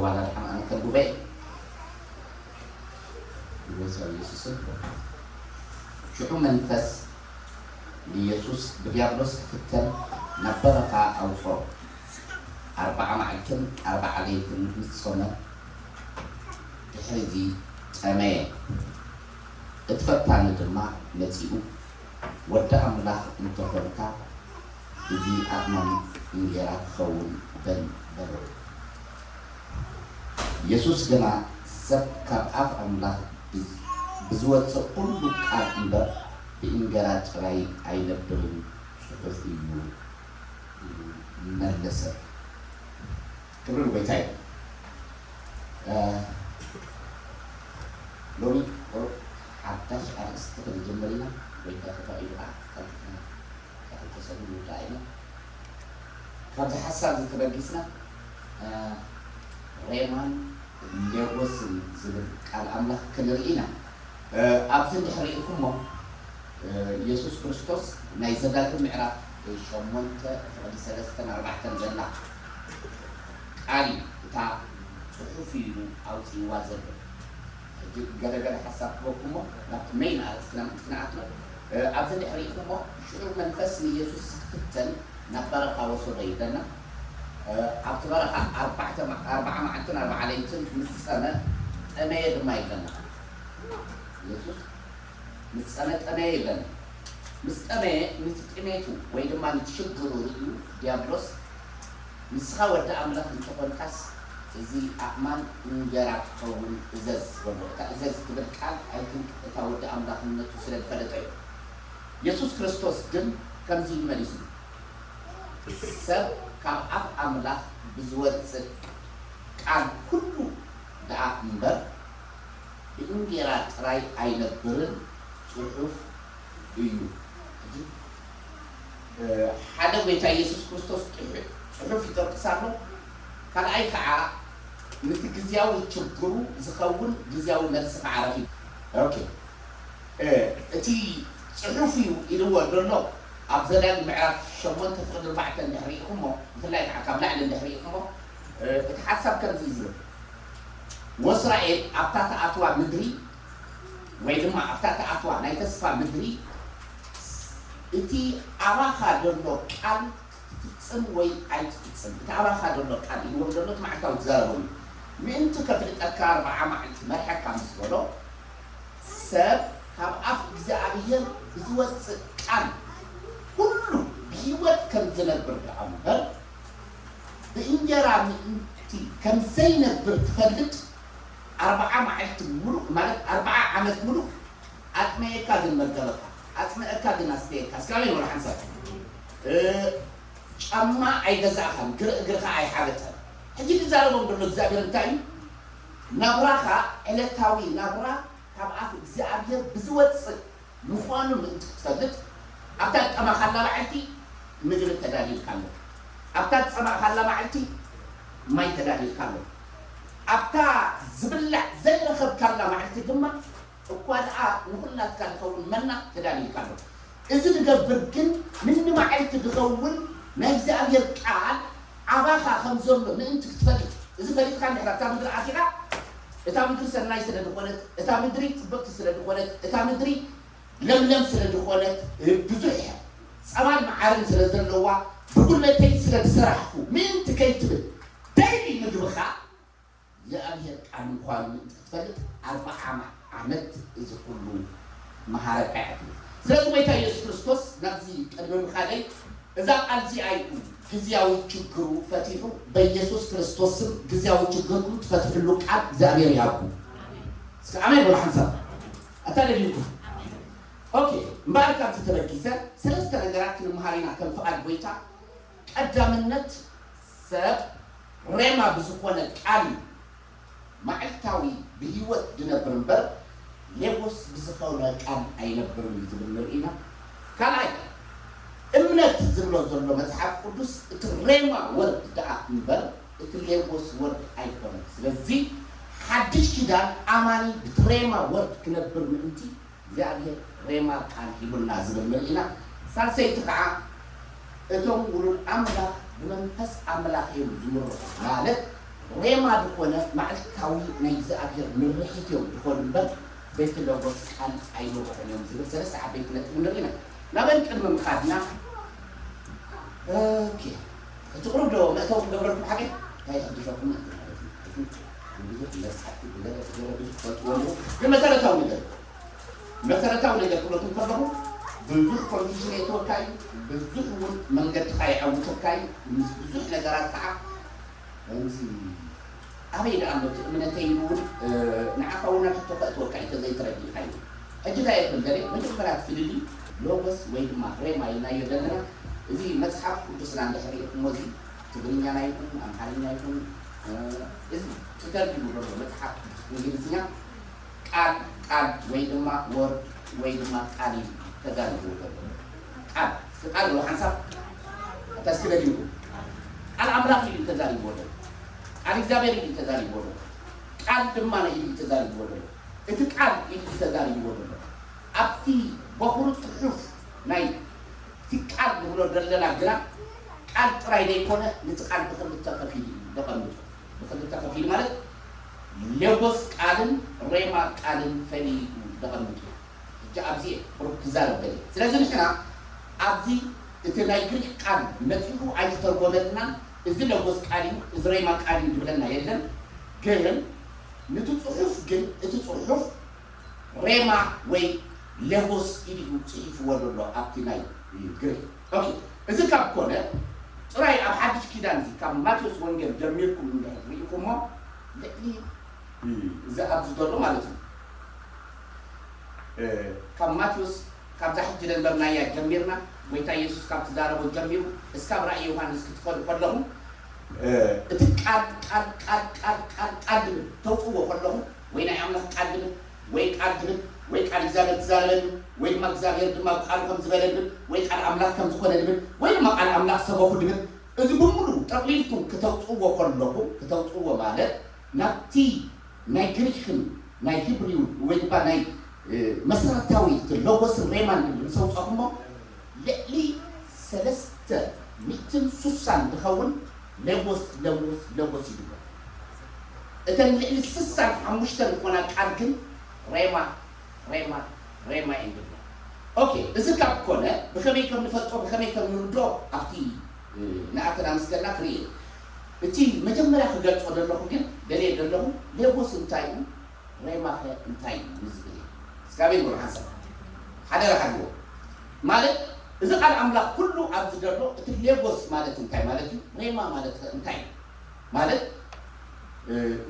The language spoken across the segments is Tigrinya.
ዋላ ድሓን ኣነ ከም ጉባኤ ብጎይታ ኢየሱስን ሽዑ መንፈስ ንኢየሱስ ብዲያብሎስ ክፍተን ናብ በረኻ ኣውፅኦ። ኣርባዓ መዓልትን ኣርባዓ ለይትን ምስ ጾመ ድሕሪ እዚ ጠመየ። እቲ ፈታኒ ድማ መጺኡ፣ "ወዲ ኣምላኽ እንተኾንካ፣ እዚ ኣእማን እንጌራ ክኸውን በል" በሎ። ኢየሱስ ግና፣ "ሰብ ካብ ኣፍ ኣምላኽ ብዝ-፣ ብዝወጽእ ኩሉ ቃል እምበር፣ ብእንጌራ ጥራይ ኣይነብርን ጽሑፍ እዩ" ኢሉ መለሰ። ክብሪ ንጎይታ ይኹን። እ፣ ሎሚ ቁሩብ ሓዳሽ ኣርእስቲ ክንጅምር ኢና። ጎይታ ተፈቒዱ ከዓ ቀልጢፍና ክልተ ሰሙን ንውዳእ ኢና። ካብዚ ሓሳብ እዚ ተበጊስና፣ እ፣ ሬማን ሌጎስን ዝብል ቃል ኣምላኽ ክንርኢ ኢና። እ፣ ኣብዚ እንድሕር ርኢኹሞ፣ እ፣ ኢየሱስ ክርስቶስ ናይ ዘዳግም ምዕራፍ ሸሞንተ ፍቕዲ ሰለስተን ኣርባዕተን ዘላ ቃል እዩ። እታ ጽሑፍ እዩ ኢሉ ኣውጺእዋ ዘሎ። ሕጂ ገለ ገለ ሓሳብ ክበኩሞ ናብቲ ሜይን ኣርእስትና ምእንቲ ክንኣትዎ፣ እ፣ ኣብዚ እንድሕር ርኢኹሞ፣ ሽዑ መንፈስ ንኢየሱስ ክፍተን ናብ በረኻ ወሰዶ ይብለና። እ፣ ኣብቲ በረኻ ኣርባዕተ መ-፣ ኣርባዓ መዓልትን ኣርባዓ ለይትን ምስ ጸመ፣ ጠመየ ድማ ይብለና። ኢየሱስ ምስ ጸመ ጠመየ ይብለና። ምስ ጠመየ፣ ነቲ ጥሜቱ ወይ ድማ ነቲ ሽግሩ ርእዩ ዲያብሎስ፣ "ንስኻ ወዲ ኣምላኽ እንተኾንካስ፣ እዚ ኣእማን እንጀራ ክኸውን እዘዝ" በሎ። እታ እዘዝ ትብል ቃል፣ I think፣ እታ ወዲ ኣምላኽነቱ ስለ ዝፈለጠ እዩ። የሱስ ክርስቶስ ግን ከምዚ ኢሉ መሊሱ፣ "ሰብ ካብ ኣፍ ኣምላኽ ብዝወጽእ ቃል ኩሉ ደኣ እምበር፣ ብእንጌራ ጥራይ ኣይነብርን ጽሑፍ እዩ።" ሕጂ፣ እ፣ ሓደ ጎይታ ኢየሱስ ክርስቶስ ጽሑ-፣ ጽሑፍ ይጠቅስ ኣሎ። ካልኣይ ከዓ ነቲ ግዝያዊ ችግሩ ዝኸውን ግዝያዊ መልሲ ከዓ ረኺቡ። ኦኬ። እ፣ እቲ ጽሑፍ እዩ ኢልዎ ዘሎ ኣብ ዘዳግም ምዕራፍ ሸሞንተ ፍቕዲ ኣርባዕተ እንድሕር ርኢኹሞ፣ ብፍላይ ከዓ ካብ ላዕሊ እንድሕር ርኢኹሞ፣ እ፣ እቲ ሓሳብ ከምዚ እዩ ዝብል፣ "ወእስራኤል ኣብታ ትኣትዋ ምድሪ፣ ወይ ድማ ኣብታ ትኣትዋ ናይ ተስፋ ምድሪ፣ እቲ ኣባኻ ዘሎ ቃል ክትፍጽም ወይ ኣይትፍጽም፣ እቲ ኣባኻ ዘሎ ቃል" ኢልዎም ዘሎ እቲ መዓልታዊ ዝዛረቦም እዩ። "ምእንቲ ከፍልጠካ ኣርባዓ መዓልቲ መርሐካ" ምስ በሎ፣ ሰብ ካብ ኣፍ እግዚኣብሔር ብዝወጽእ ቃል ኩሉ ብህይወት ከም ዝነብር ደኣ እምበር፣ ብእንጀራ ምእንቲ ከም ዘይነብር ትፈልጥ፣ ኣርባዓ መዓልቲ ሙሉእ፣ ማለት ኣርባዓ ዓመት ሙሉእ ኣጥመየካ ግን መገበካ፣ ኣጽመአካ ግን ኣስተየካ። እስካብ ኣበይ ንበሎ ሓንሳብ? እ፣ ጫማ ኣይገዛእካን፣ ግረ እግርኻ ኣይሓበጠን። ሕጂ ዝዛረቦም ዘሎ እግዚኣብሔር እንታይ እዩ? ናብራኻ፣ ዕለታዊ ናብራ ካብ ኣፍ እግዚኣብሔር ብዝወጽእ ምዃኑ ምእንቲ ክትፈልጥ፣ ኣብታ ዝጠማኻላ መዓልቲ ምግቢ ተዳልዩልካ ኣሎ። ኣብታ ዝጸማእኻላ መዓልቲ ማይ ተዳልዩልካ ኣሎ። ኣብታ ዝብላዕ ዘይረኸብካላ መዓልቲ ድማ፣ እኳ ደኣ ንኹላትካ ዝኸውን መና ተዳልዩልካ ኣሎ። እዚ ዝገብር ግን፣ ንንመዓልቲ ዝኸውን ናይ እግዚኣብሔር ቃል ኣባኻ ከም ዘሎ ምእንቲ ክትፈልጥ፣ እዚ ፈሊጥካ እንድሕር ኣብታ ምድሪ ኣቲኻ፣ እታ ምድሪ ሰናይ ስለ ዝኾነት፣ እታ ምድሪ ጽብቕቲ ስለ ዝኾነት፣ እታ ምድሪ ለምለም ስለ ዝኾነት፣ ብዙሕ ጸባን መዓርን ስለ ዘለዋ፣ ብጉልበተይ ስለ ዝሰራሕኩ ምእንቲ ከይትብል፣ ደይሊ ምግብኻ እግዚኣብሔር ቃል ምዃኑ ምእንቲ ክትፈልጥ፣ ኣርብዓ ዓመት እዚ ኩሉ መሃረካ እያ ትብል። ስለዚ ጎይታ ኢየሱስ ክርስቶስ ናብዚ ቅድሚ ምኻደይ፣ እዛ ቃል እዚኣ እዩ ግዝያዊ ችግሩ ፈቲሑ፣ በኢየሱስ ክርስቶስ ስም ግዝያዊ ችግርኩም ትፈትሕሉ ቃል እግዚኣብሔር ይሃብኩም። እስከ ኣሜን በሉ ሓንሳብ። ኣታ ደሊልኩም። ኦኬ፣ እምበኣር ካብዚ ተበጊሰ ሰለስተ ነገራት ክንመሃር ኢና ከም ፍቓድ ጎይታ። ቀዳምነት፣ ሰብ ሬማ ብዝኾነ ቃል እዩ መዓልታዊ ብህይወት ዝነብር እምበር፣ ሌጎስ ብዝኾነ ቃል ኣይነብርን እዩ ዝብል ንርኢ ኢና። ካልኣይ፣ እምነት ዝብሎ ዘሎ መጽሓፍ ቅዱስ እቲ ሬማ ወርድ ደኣ እምበር፣ እቲ ሌጎስ ወርድ ኣይኮነን። ስለዚ ሓድሽ ኪዳን ኣማኒ ብቲ ሬማ ወርድ ክነብር ምእንቲ እግዚኣብሔር ሬማ ቃል ሂቡና ዝብል ንርኢ ኢና። ሳልሰይቲ ከዓ፣ እቶም ውሉድ ኣምላኽ ብመንፈስ ኣምላኽ እዮም ዝምርሑ፣ ማለት ሬማ ዝኾነ ማዕልታዊ ናይ እግዚኣብሔር ምርሒት እዮም ዝኾኑ እምበር በቲ ሎጎስ ቃል ኣይምርሑን እዮም ዝብል ሰለስተ ዓበይቲ ነጥቢ ንርኢ ኢና። ናበን ቅድሚ ምኻድና ኦኬ፣ እቲ ቁሩብ ዶ መእተዊ ክገብረልኩም ሓቀይ እንታይ ይሕድሸኩም ማለት እዩ። ብዙሕ መፅሓፍቲ ብገለ ብገለ ብዙሕ ትፈልጥዎ ኣለኹ። ግን መሰረታዊ ነገር መሰረታዊ ነገር ክብለኩም ከለኹ ብዙሕ ኮንፊሽን የእትወካ እዩ። ብዙሕ እውን መንገድኻ ይዓውተካ እዩ። ምስ ብዙሕ ነገራት ከዓ ከምዚ ኣበይ ደኣ ኣሎ እቲ እምነተይ ኢሉ እውን ንዓኻ እውን ናብ ሕቶ ከእትወካ እዩ ተዘይተረዲእካ እዩ። ሕጂ እንታይ የብል ገለ መጀመርያ እቲ ፍልልይ ሎጎስ ወይ ድማ ሬማ ኢልናዮ ዘለና እዚ መፅሓፍ ቅዱስና እንድሕር ሪእኹሞ እዚ ትግርኛና ይኹን ኣምሓርኛ ይኹን እዚ ተተርጊሙ ዘሎ መፅሓፍ ቅዱስ እንግሊዝኛ ቃል ቃል ወይ ድማ ወርድ ወይ ድማ ቃል እዩ ተዛሪብዎ ዘሎ። ቃል እስኪ ቃል ብሎ ሓንሳብ እታ እስኪ ደጊምኩም ቃል ኣምላኽ እዩ ተዛሪብዎ ዘሎ። ቃል እግዚኣብሔር እዩ ተዛሪብዎ ዘሎ። ቃል ድማ ናይ እዩ ተዛሪብዎ ዘሎ። እቲ ቃል እዩ ተዛሪብዎ ዘሎ። ኣብቲ በኹሩ ጽሑፍ ናይ እቲ ቃል ንብሎ ዘለና ግና ቃል ጥራይ ዘይኮነ ነቲ ቃል ብክልተ ከፊሉ እዩ ዘቐምጦ። ብክልተ ከፊሉ ማለት ሌጎስ ቃልን ሬማ ቃልን ፈሊዩ ዘቐምጥ እዩ። ሕጂ ኣብዚ እየ ቁሩብ ክዛረብ ደልየ። ስለዚ ንሕና ኣብዚ እቲ ናይ ግሪክ ቃል መጺኡ ኣይተተርጎመልናን፣ እዚ ሌጎስ ቃል እዩ፣ እዚ ሬማ ቃል እዩ ዝብለና የለን። ግን ንቲ ጽሑፍ ግን እቲ ጽሑፍ ሬማ ወይ ሌጎስ ኢሉ እዩ ጽሒፍዎ ዘሎ ኣብቲ ናይ ግሪክ። ኦኬ፣ እዚ ካብ ኮነ ጥራይ ኣብ ሓድሽ ኪዳን እዚ ካብ ማቴዎስ ወንጌል ጀሚርኩም እንድሕር ርኢኹሞ ልዕሊ እዚ ኣብዚ ዘሎ ማለት እዩ። ካብ ማቴዎስ ካብዛ ሕጂ ደንበርናያ ጀሚርና ጎይታ ኢየሱስ ካብ ትዛረቦ ጀሚሩ እስካብ ራእይ ዮሃንስ ክትኸዱ ከለኹም እቲ ቃል ቃል ቃል ቃል ቃል ቃል ድብል ተውፅዎ ከለኹም ወይ ናይ ኣምላኽ ቃል ድብል ወይ ቃል ድብል ወይ ቃል እግዚኣብሔር ትዛረበ ድብል ወይ ድማ እግዚኣብሔር ድማ ብቃሉ ከም ዝበለ ድብል ወይ ቃል ኣምላኽ ከም ዝኾነ ድብል ወይ ድማ ቃል ኣምላኽ ሰበኹ ድብል እዚ ብምሉ ጠቕሊልኩም ክተውፅዎ ከለኹም ክተውፅዎ ማለት ናብቲ ናይ ግሪክን ናይ ሂብሪውን ወይ ድማ ናይ መሰረታዊ እቲ ሎጎስን ሬማን ድብል ምስ ኣውፃኹሞ ልዕሊ ሰለስተ ሚእትን ሱሳን ዝኸውን ለጎስ ለጎስ ለጎስ ይድሎ። እተን ልዕሊ ስሳን ሓሙሽተን ዝኾና ቃል ግን ሬማ ሬማ ሬማ ይድሎ። ኦኬ፣ እዚ ካብ ኮነ ብኸመይ ከም ንፈልጦ ብኸመይ ከም ንርድኦ ኣብቲ ንኣተና ምስገና ክርኢ እቲ መጀመርያ ክገልጾ ዘለኹ ግን ደልየ ዘለኹ ሌጎስ እንታይ እዩ ሬማኸ እንታይ እዩ ዝብል እዩ። እስካበይ ጎል ሓንሳብ ሓደራ ሓድዎ ማለት እዚ ቃል ኣምላኽ ኩሉ ኣብዚ ዘሎ እቲ ሌጎስ ማለት እንታይ ማለት እዩ? ሬማ ማለት ከ እንታይ እዩ? ማለት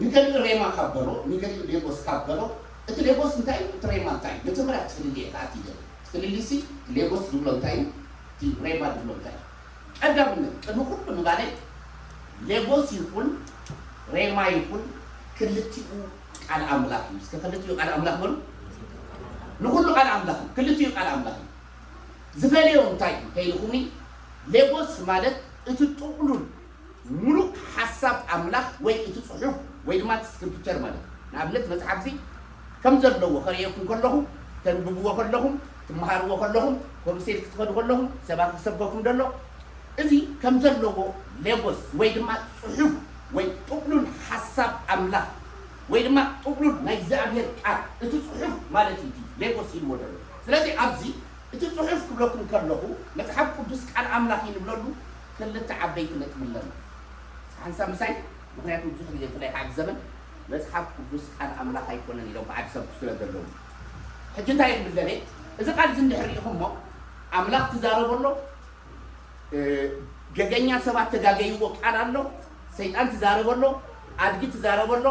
ንገሊኡ ሬማ ካብ በሎ ንገሊኡ ሌጎስ ካብ በሎ እቲ ሌጎስ እንታይ እዩ? እቲ ሬማ እንታይ እዩ? መጀመርያ ትፍልልየ ከኣት ይደል ትፍልልሲ ሌጎስ ዝብሎ እንታይ እዩ? እቲ ሬማ ዝብሎ እንታይ እዩ? ቀዳምነት ቅድሚ ኩሉ ምባለይ ሌጎስ ይኹን ሬማ ይኹን ክልቲኡ ቃል ኣምላኽ እዩ። እስከ ክልቲኡ ቃል ኣምላኽ በሉ። ንኹሉ ቃል ኣምላኽ እዩ። ክልቲኡ ቃል ኣምላኽ እዩ። ዝፈለዮ እንታይ እዩ ተይልኹምኒ ሌጎስ ማለት እቲ ጥቕሉል ሙሉእ ሓሳብ ኣምላኽ ወይ እቲ ጽሑፍ ወይ ድማ እቲ ስክሪፕቸር ማለት እዩ። ንኣብነት መጽሓፍዚ ከም ዘለዎ ከርእየኩም ከለኹ ተንብብዎ ከለኹም ትመሃርዎ ከለኹም ኮምሴል ክትኸዱ ከለኹም ሰባኺ ክሰብከኩም ደሎ እዚ ከም ዘለዎ ሌጎስ ወይ ድማ ጽሑፍ ወይ ጥቕሉል ሓሳብ ኣምላኽ ወይ ድማ ጥቕሉል ናይ እግዚኣብሔር ቃል እቲ ጽሑፍ ማለት እዩ ሌጎስ ኢልዎ ደሎ። ስለዚ ኣብዚ እቲ ጽሑፍ ክብለኩም ከለኹ መጽሓፍ ቅዱስ ቃል ኣምላኽ እዩ ንብለሉ ክልተ ዓበይቲ ነጥቢ ኣለና። ሓንሳብ ምሳይ ምክንያቱ ብዙሕ ግዜ ብፍላይ ካብ ዘመን መጽሓፍ ቅዱስ ቃል ኣምላኽ ኣይኮነን ኢሎም ብዓዲ ሰብ ስለ ዘለዉ ሕጂ እንታይ ክብል ደለ እዚ ቃል እዚ እንድሕር ርኢኹሞ ኣምላኽ ትዛረበሎ ገገኛ ሰባት ተጋገይዎ ቃል ኣሎ። ሰይጣን ትዛረበሎ፣ ኣድጊ ትዛረበሎ፣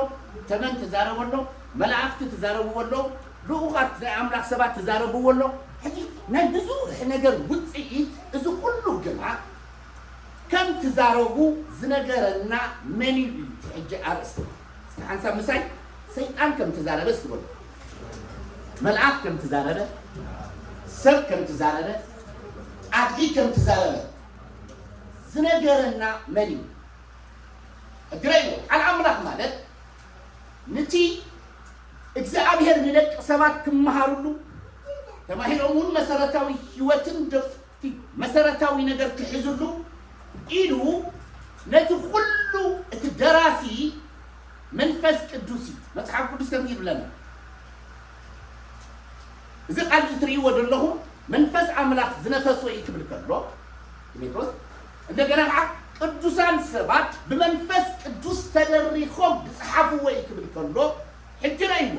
ተመን ትዛረበሎ፣ መላእኽቲ ትዛረብዎ ኣሎ፣ ልኡኻት ናይ ኣምላኽ ሰባት ትዛረብዎ ኣሎ። ሕጂ ናይ ብዙሕ ነገር ውፅኢት እዚ ኩሉ ግና ከም ትዛረቡ ዝነገረና መን እዩ? እቲ ሕጂ ኣርእስቲ እስኪ ሓንሳብ ምሳይ ሰይጣን ከም ትዛረበ እስኪ በሉ። መልኣኽ ከም ትዛረበ፣ ሰብ ከም ትዛረበ፣ ኣድጊ ከም ትዛረበ ዝነገረና መን እዩ? እግረይ ቃል ኣምላኽ ማለት ንቲ እግዚኣብሔር ንደቂ ሰባት ክመሃሩሉ ተማሂሮም እውን መሰረታዊ ህይወትን መሰረታዊ ነገር ክሕዝሉ ኢሉ ነቲ ኩሉ እቲ ደራሲ መንፈስ ቅዱስ እዩ። መጽሓፍ ቅዱስ ከምዚ ይብለና። እዚ ቃል እዚ ትርእይዎ ዘለኹም መንፈስ ኣምላኽ ዝነፈሶ እዩ ክብል ከሎ ጢሞቴዎስ፣ እንደገና ከዓ ቅዱሳን ሰባት ብመንፈስ ቅዱስ ተደሪኾም ዝጸሓፍዎ እዩ ክብል ከሎ ሕጂ ረእይዎ።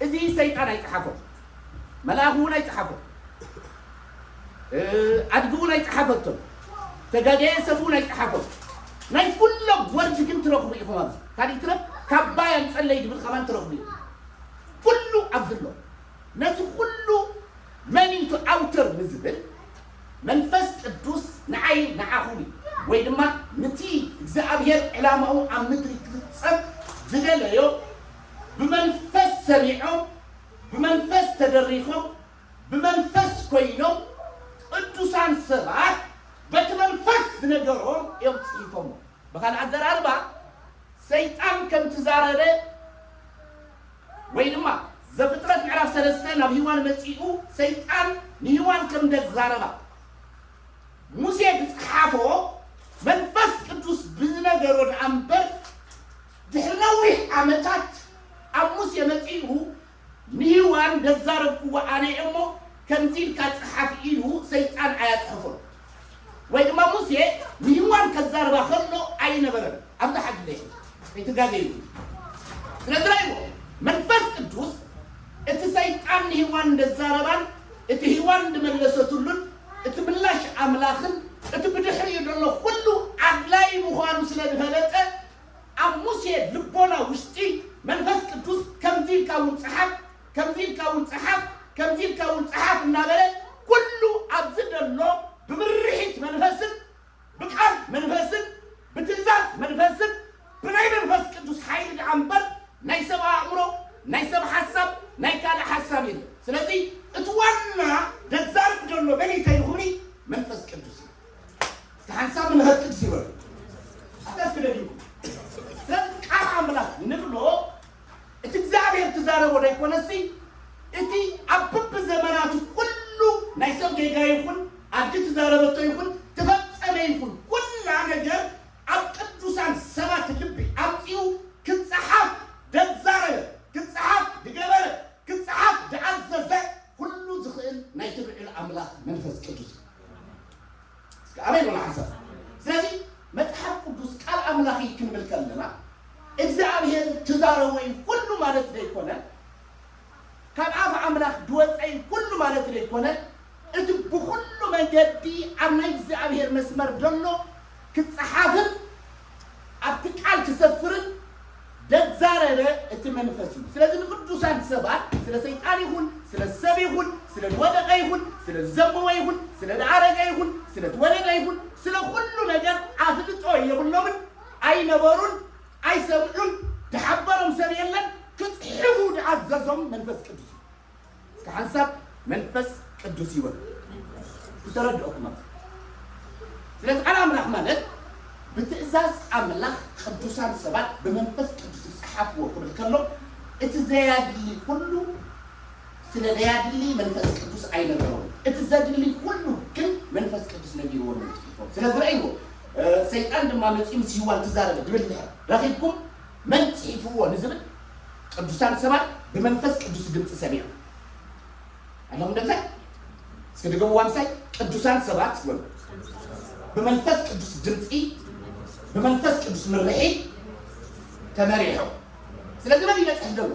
እዚ ሰይጣን ኣይጸሓፎን፣ መልኣኽ እውን ኣይጸሓፎን፣ ኣድጊ እውን ኣይጸሓፈቶን፣ ተጋገየ ሰብ እውን ኣይጸሓፎን። ናይ ኩሎም ወርድ ግን ትረኽቡ ኢኹም። ኣብዚ ካልእ ትረፍ ካባይ ኣምጸለይ ድብል ከማን ትረኽቡ ኢኹም። ኩሉ ኣብዚ ኣሎ። ነቲ ኩሉ መን እዩ እቲ ኣውተር ንዝብል መንፈስ ቅዱስ ንዓይ ንዓኹም እዩ። ወይ ድማ ንቲ እግዚኣብሔር ዕላማኡ ኣብ ምድሪ ክፍጸም ዝደለዮ ብመንፈስ ሰሚዖም፣ ብመንፈስ ተደሪኾም፣ ብመንፈስ ኮይኖም ቅዱሳን ሰባት በቲ መንፈስ ዝነገሮም እዮም ጽሒፎሞ። ብኻልእ ኣዘራርባ ሰይጣን ከም ትዛረበ ወይ ድማ ዘፍጥረት ምዕራፍ ሰለስተ ናብ ሂዋን መጺኡ ሰይጣን ንሂዋን ከም ደዛረባ ሙሴ ዝጸሓፎ መንፈስ ቅዱስ ብዝነገሮ ደኣ እምበር ድሕሪ ነዊሕ ዓመታት ኣብ ሙሴ መጺኡ ንሂዋን ደዛረብክዎ ኣነ እየ እሞ ከምዚ ኢልካ ጸሓፍ ኢሉ ሰይጣን ኣያጽሐፎን። ወይ ድማ ሙሴ ንሂዋን ከዛርባ ከሎ ኣይነበረን። ኣብዛ ሓቂ ደይ ኣይትጋገዩ። ስለዚ ራእይዎ መንፈስ ቅዱስ እቲ ሰይጣን ንሂዋን እንደዛረባን እቲ ሂዋን እንደመለሰትሉን እቲ ምላሽ ኣምላኽን እቲ ብድሕሪኡ ዘሎ ኩሉ ኣድላይ ምዃኑ ስለ ዝፈለጠ ኣብ ሙሴ ልቦና ውሽጢ መንፈስ ቅዱስ ከምዚ ኢልካ እውን ጸሓፍ፣ ከምዚ ኢልካ እውን ጸሓፍ፣ ከምዚ ኢልካ እውን ጸሓፍ እናበለ ኩሉ ኣብዚ ዘሎ ብምርሒት መንፈስን ብቃል መንፈስን ብትእዛዝ መንፈስን ብናይ መንፈስ ቅዱስ ሓይሊ ደኣ እምበር ናይ ሰብ ኣእምሮ፣ ናይ ሰብ ሓሳብ፣ ናይ ካልእ ሓሳብ የለን። ስለዚ እቲ ዋና ደዛርብ ዘሎ መን እዩ ተይልኹምኒ መንፈስ ቅዱስ እዩ። እስቲ ሓንሳብ መንፈስ ቅዱስ ይበሉ። ኣታ እስኪ ደጊምኩም። ስለዚ ቃል ኣምላኽ ንብሎ እቲ እግዚኣብሔር ትዛረቦ ዘይኮነሲ እቲ ኣብ ብብዘመናቱ ኩሉ ናይ ሰብ ጌጋ ይኹን ኣድጊ ትዛረበቶ ይኹን ትፈጸመ ይኹን ኩላ ነገር ኣብ ቅዱሳን ሰባት ልቢ ኣምጺኡ ክጸሓፍ ደዛረበ፣ ክጸሓፍ ድገበረ፣ ክጸሓፍ ድኣዘዘ ኩሉ ዝኽእል ናይቲ ልዑል ኣምላኽ መንፈስ ቅዱስ እዩ። እስከ ኣሜን በሉ ሓንሳብ። ስለዚ መጽሓፍ ቅዱስ ቃል ኣምላኽ እዩ ክንብል ከለና እግዚኣብሔር ትዛረቦ እዩ ኩሉ ማለት ዘይኮነ ካብ ኣፍ ኣምላኽ ድወፀ እዩ ኩሉ ማለት ዘይኮነ እቲ ብኹሉ መንገዲ ኣብ ናይ እግዚኣብሔር መስመር ዘሎ ክጸሓፍን ኣብቲ ቃል ክሰፍርን ደዛረበ እቲ መንፈስ እዩ። ስለዚ ንቅዱሳን ሰባት ስለ ሰይጣን ይኹን ስለ ሰብ ይኹን ስለ ዝወደቀ ይኹን ስለ ዝዘመወ ይኹን ስለ ዝኣረገ ይኹን ስለ ዝወለደ ይኹን ስለ ኩሉ ነገር ኣፍልጦ የብሎምን፣ ኣይነበሩን፣ ኣይሰምዑን፣ ዝሓበሮም ሰብ የለን። ክጽሕፉ ዝኣዘዞም መንፈስ ቅዱስ እዩ። እስከ ሓንሳብ መንፈስ ቅዱስ ይበሉ። ዝተረድኦኩም ማለት እዩ። ስለዚ ቃል ኣምላኽ ማለት ብትእዛዝ ኣምላኽ ቅዱሳን ሰባት ብመንፈስ ቅዱስ ዝጸሓፍዎ ክብል ከሎ እቲ ዘያድሊ ኩሉ ስለ ዘያድሊ መንፈስ ቅዱስ ኣይነገሮም። እቲ ዘድሊ ኩሉ ግን መንፈስ ቅዱስ ነጊርዎ መጽሒፎ። ስለዚ ረእይዎ ሰይጣን ድማ መጺኡ ምስ ሂዋን ትዛረበ ድብል ድሕር ረኺብኩም መን ጽሒፍዎ ንዝብል ቅዱሳን ሰባት ብመንፈስ ቅዱስ ድምፂ ሰሚዖም ኣለኹም ደምሳይ እስኪ ድገምዋ ምሳይ ቅዱሳን ሰባት በሉ ብመንፈስ ቅዱስ ድምፂ ብመንፈስ ቅዱስ ምርሒ ተመሪሖም ስለዚ መን ይነፅሕ ዘሎ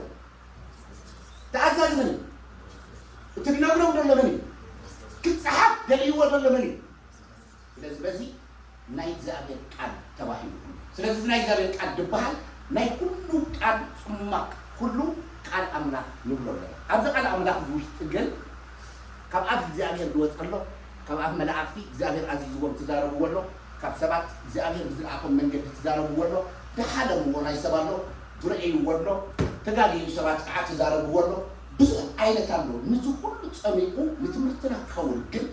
ተኣዛዚ መን እዩ እቲ ድነግሮም ዘሎ መን እዩ ክፀሓፍ ደልይዎ ዘሎ መን እዩ ስለዚ በዚ ናይ እግዚኣብሔር ቃል ተባሂሉ ስለዚ እዚ ናይ እግዚኣብሔር ቃል ዝበሃል ናይ ኩሉ ቃል ፅማቅ ኩሉ ቃል ኣምላኽ ንብሎ ኣለና ኣብዚ ቃል ኣምላኽ እዚ ውሽጢ ግን ካብ ኣፍ እግዚኣብሔር ዝወፀ ኣሎ ካብ ኣፍ መላእክቲ እግዚኣብሔር ኣዚዝዎም ትዛረብዎ ኣሎ ካብ ሰባት እግዚኣብሔር ብዝለኣኾም መንገዲ ትዛረብዎ ኣሎ ዝሓለምዎ ናይ ሰብ ኣሎ ዝረእይዎ ኣሎ ተጋገዩ ሰባት ከዓ ትዛረብዎ ኣሎ ብዙሕ ዓይነት ኣሎ ንዚ ኩሉ ፀሚቁ ንትምህርትና ክኸውን ግን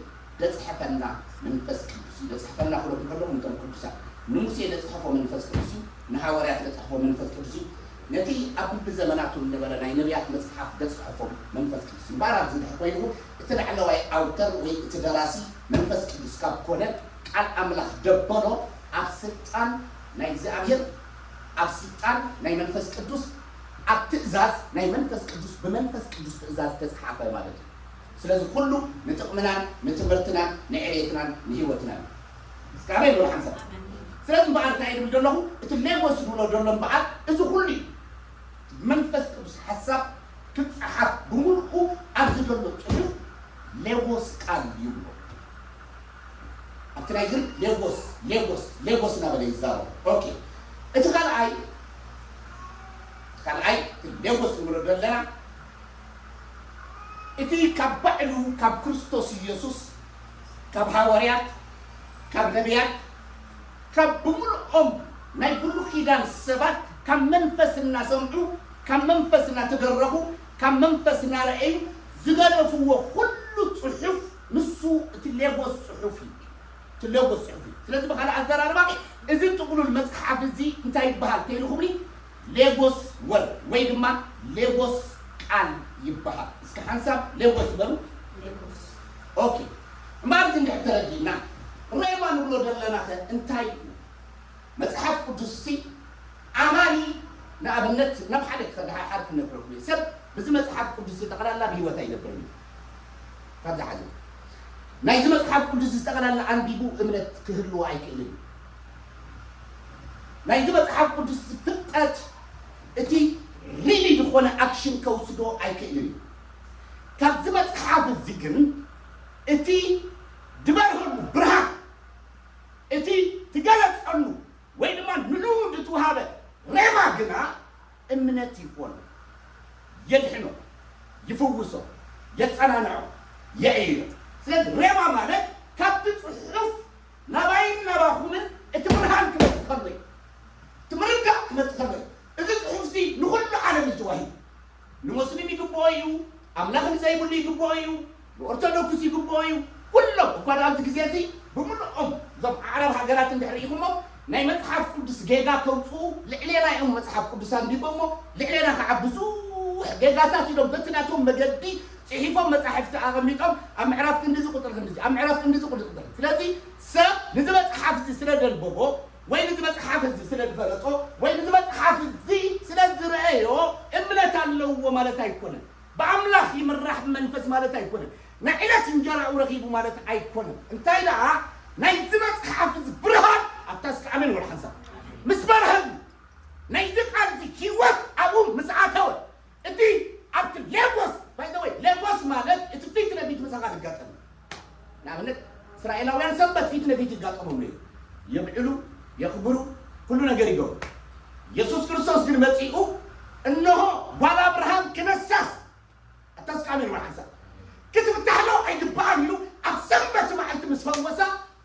ዘፅሐፈና መንፈስ ቅዱስ እዩ። ዘፅሐፈና ክብለኩም ከለኹም እቶም ቅዱሳት ንሙሴ ዘፅሐፎ መንፈስ ቅዱስ እዩ። ንሃዋርያት ዘፅሐፎ መንፈስ ቅዱስ እዩ። ነቲ ኣብ ብብዘመናቱ ዝነበረ ናይ ነቢያት መፅሓፍ ዘፅሐፎም መንፈስ ቅዱስ እዩ። እምበኣር ኣብዚ ድሕር ኮይኑ እቲ ላዕለዋይ ኣውተር ወይ እቲ ደራሲ መንፈስ ቅዱስ ካብ ኮነ ቃል ኣምላኽ ደበሎ ኣብ ስልጣን ናይ እግዚኣብሔር ኣብ ስልጣን ናይ መንፈስ ቅዱስ፣ ኣብ ትእዛዝ ናይ መንፈስ ቅዱስ፣ ብመንፈስ ቅዱስ ትእዛዝ ዝተፅሓፈ ማለት እዩ። ስለዚ ኩሉ ንጥቕምናን ንትምህርትናን ንዕቤትናን ንህይወትናን እዩ። እስከ ኣሜን በሉ ሓንሳብ። ስለዚ እምበኣር እንታይ ይብል ዘለኹ? እቲ ሌጎስ ዝብሎ ዘሎ እምበኣር እዚ ኩሉ እዩ። መንፈስ ቅዱስ ሓሳብ ክፀሓፍ ብምልኡ ኣብዚ ዘሎ ፅሑፍ ሌጎስ ቃል ይብሎ። ኣብቲ ናይ ግሪክ ሌጎስ፣ ሌጎስ፣ ሌጎስ እናበለ ይዛረብ። ኦኬ። እቲ ካልኣይ፣ ካልኣይ እቲ ሌጎስ ንብሎ ዘለና፣ እቲ ካብ ባዕሉ፣ ካብ ክርስቶስ ኢየሱስ፣ ካብ ሃዋርያት፣ ካብ ነቢያት፣ ካብ ብምልኦም ናይ ብሉይ ኪዳን ሰባት ካብ መንፈስ እናሰምዑ፣ ካብ መንፈስ እናተደረኹ፣ ካብ መንፈስ እናረኣዩ ዝገደፍዎ ኩሉ ጽሑፍ ንሱ እቲ ሌጎስ ጽሑፍ እዩ። እቲ ሌጎስ ጽሑፍ እዩ። ስለዚ ብኻልእ ኣዘራርባ እዚ ጥቕሉል መጽሓፍ እዚ እንታይ ይበሃል ተይልኹምኒ? ሌጎስ ወርድ ወይ ድማ ሌጎስ ቃል ይበሃል። እስከ ሓንሳብ ሌጎስ በሉ። ኦኬ። እምበኣር እዚ እንድሕር ተረዲእና፣ ሬማ ንብሎ ዘለናኸ እንታይ እዩ? መጽሓፍ ቅዱስሲ ኣማኒ ንኣብነት ናብ ሓደ ክኸዳ ሓደ ክነግረኩም እየ። ሰብ ብዚ መጽሓፍ ቅዱስ ጠቕላላ ብህይወት ኣይነብርን እዩ። ካብዚ ሓዚ ናይዚ መጽሓፍ ቅዱስ ጠቕላላ ኣንቢቡ እምነት ክህልዎ ኣይክእልን እዩ። ናይዚ መጽሓፍ ቅዱስ ፍልጠት እቲ ሪሊ ዝኾነ ኣክሽን ከውስዶ ኣይክእልን እዩ። ካብዚ መጽሓፍ እዚ ግን እቲ ድበርሀሉ ብርሃን እቲ ትገለጸሉ ወይ ድማ ንልኡም ዝተዋሃበ ሬማ ግና እምነት ይኾኖ፣ የድሕኖ፣ ይፍውሶ፣ የጸናንዖ፣ የዕይሎ። ስለዚ ሬማ ማለት ካብቲ ጽሑፍ ናባይን ናባኹምን እቲ ብርሃን ክመጽእ ከሎ እዩ። እቲ ምርዳእ ክመጽእ ከሎ እዩ። እዚ ጽሑፍሲ ንኹሉ ዓለም እዩ ተዋሂቡ። ንሞስሊም ይግብኦ እዩ፣ ኣምላኽ ንዘይብሉ ይግብኦ እዩ፣ ንኦርቶዶክስ ይግብኦ እዩ። ኩሎም እኳ ኣብዚ ግዜ እዚ ብምልኦም እዞም ኣዕራብ ሃገራት እንድሕር ርኢኹሞም ናይ መጽሓፍ ቅዱስ ጌጋ ከውፅኡ ልዕሌና እዮም መጽሓፍ ቅዱስ ኣንቢቦሞ ልዕሌና ከዓ ብዙሕ ጌጋታት ኢሎም በቲ ናቶም መገዲ ፅሒፎም መፃሕፍቲ ኣቐሚጦም ኣብ ምዕራፍ ክንዲዚ ቁጥሪ ክንዲዚ ኣብ ምዕራፍ ክንዲዚ ቁጥሪ ቁጥሪ ስለዚ ሰብ ንዚ መፅሓፍ እዚ ስለ ደንበቦ ወይ ንዚ መፅሓፍ እዚ ስለ ዝፈለጦ ወይ ንዚ መፅሓፍ እዚ ስለ ዝረአዮ እምነት ኣለዎ ማለት ኣይኮነን። ብኣምላኽ ይምራሕ መንፈስ ማለት ኣይኮነን። ናይ ዕለት እንጀራኡ ረኺቡ ማለት ኣይኮነን። እንታይ ደኣ ናይዚ መፅሓፍ እዚ ብርሃን ኣብታ እስከ ኣሜን ወላ ሓንሳብ ምስ በርሀሉ ናይዚ ቃል እዚ ህይወት ኣብኡ ምስ ኣተወ እቲ ኣብቲ ሌጎስ ባይ ዘ ወይ ሌጎስ ማለት እቲ ፊት ነፊት ምሳኻ ዝጋጠም ንኣብነት እስራኤላውያን ሰንበት ፊት ነፊት ይጋጠሞም ነይሩ። የብዕሉ፣ የኽብሩ፣ ኩሉ ነገር ይገብሩ። የሱስ ክርስቶስ ግን መጺኡ እንሆ ጓል ኣብርሃም ክነሳስ ኣታ እስከ ኣሜን ወላ ሓንሳብ ክትፍታሕሎ ኣይግባኣን ኢሉ ኣብ ሰንበት መዓልቲ ምስ ፈወሳ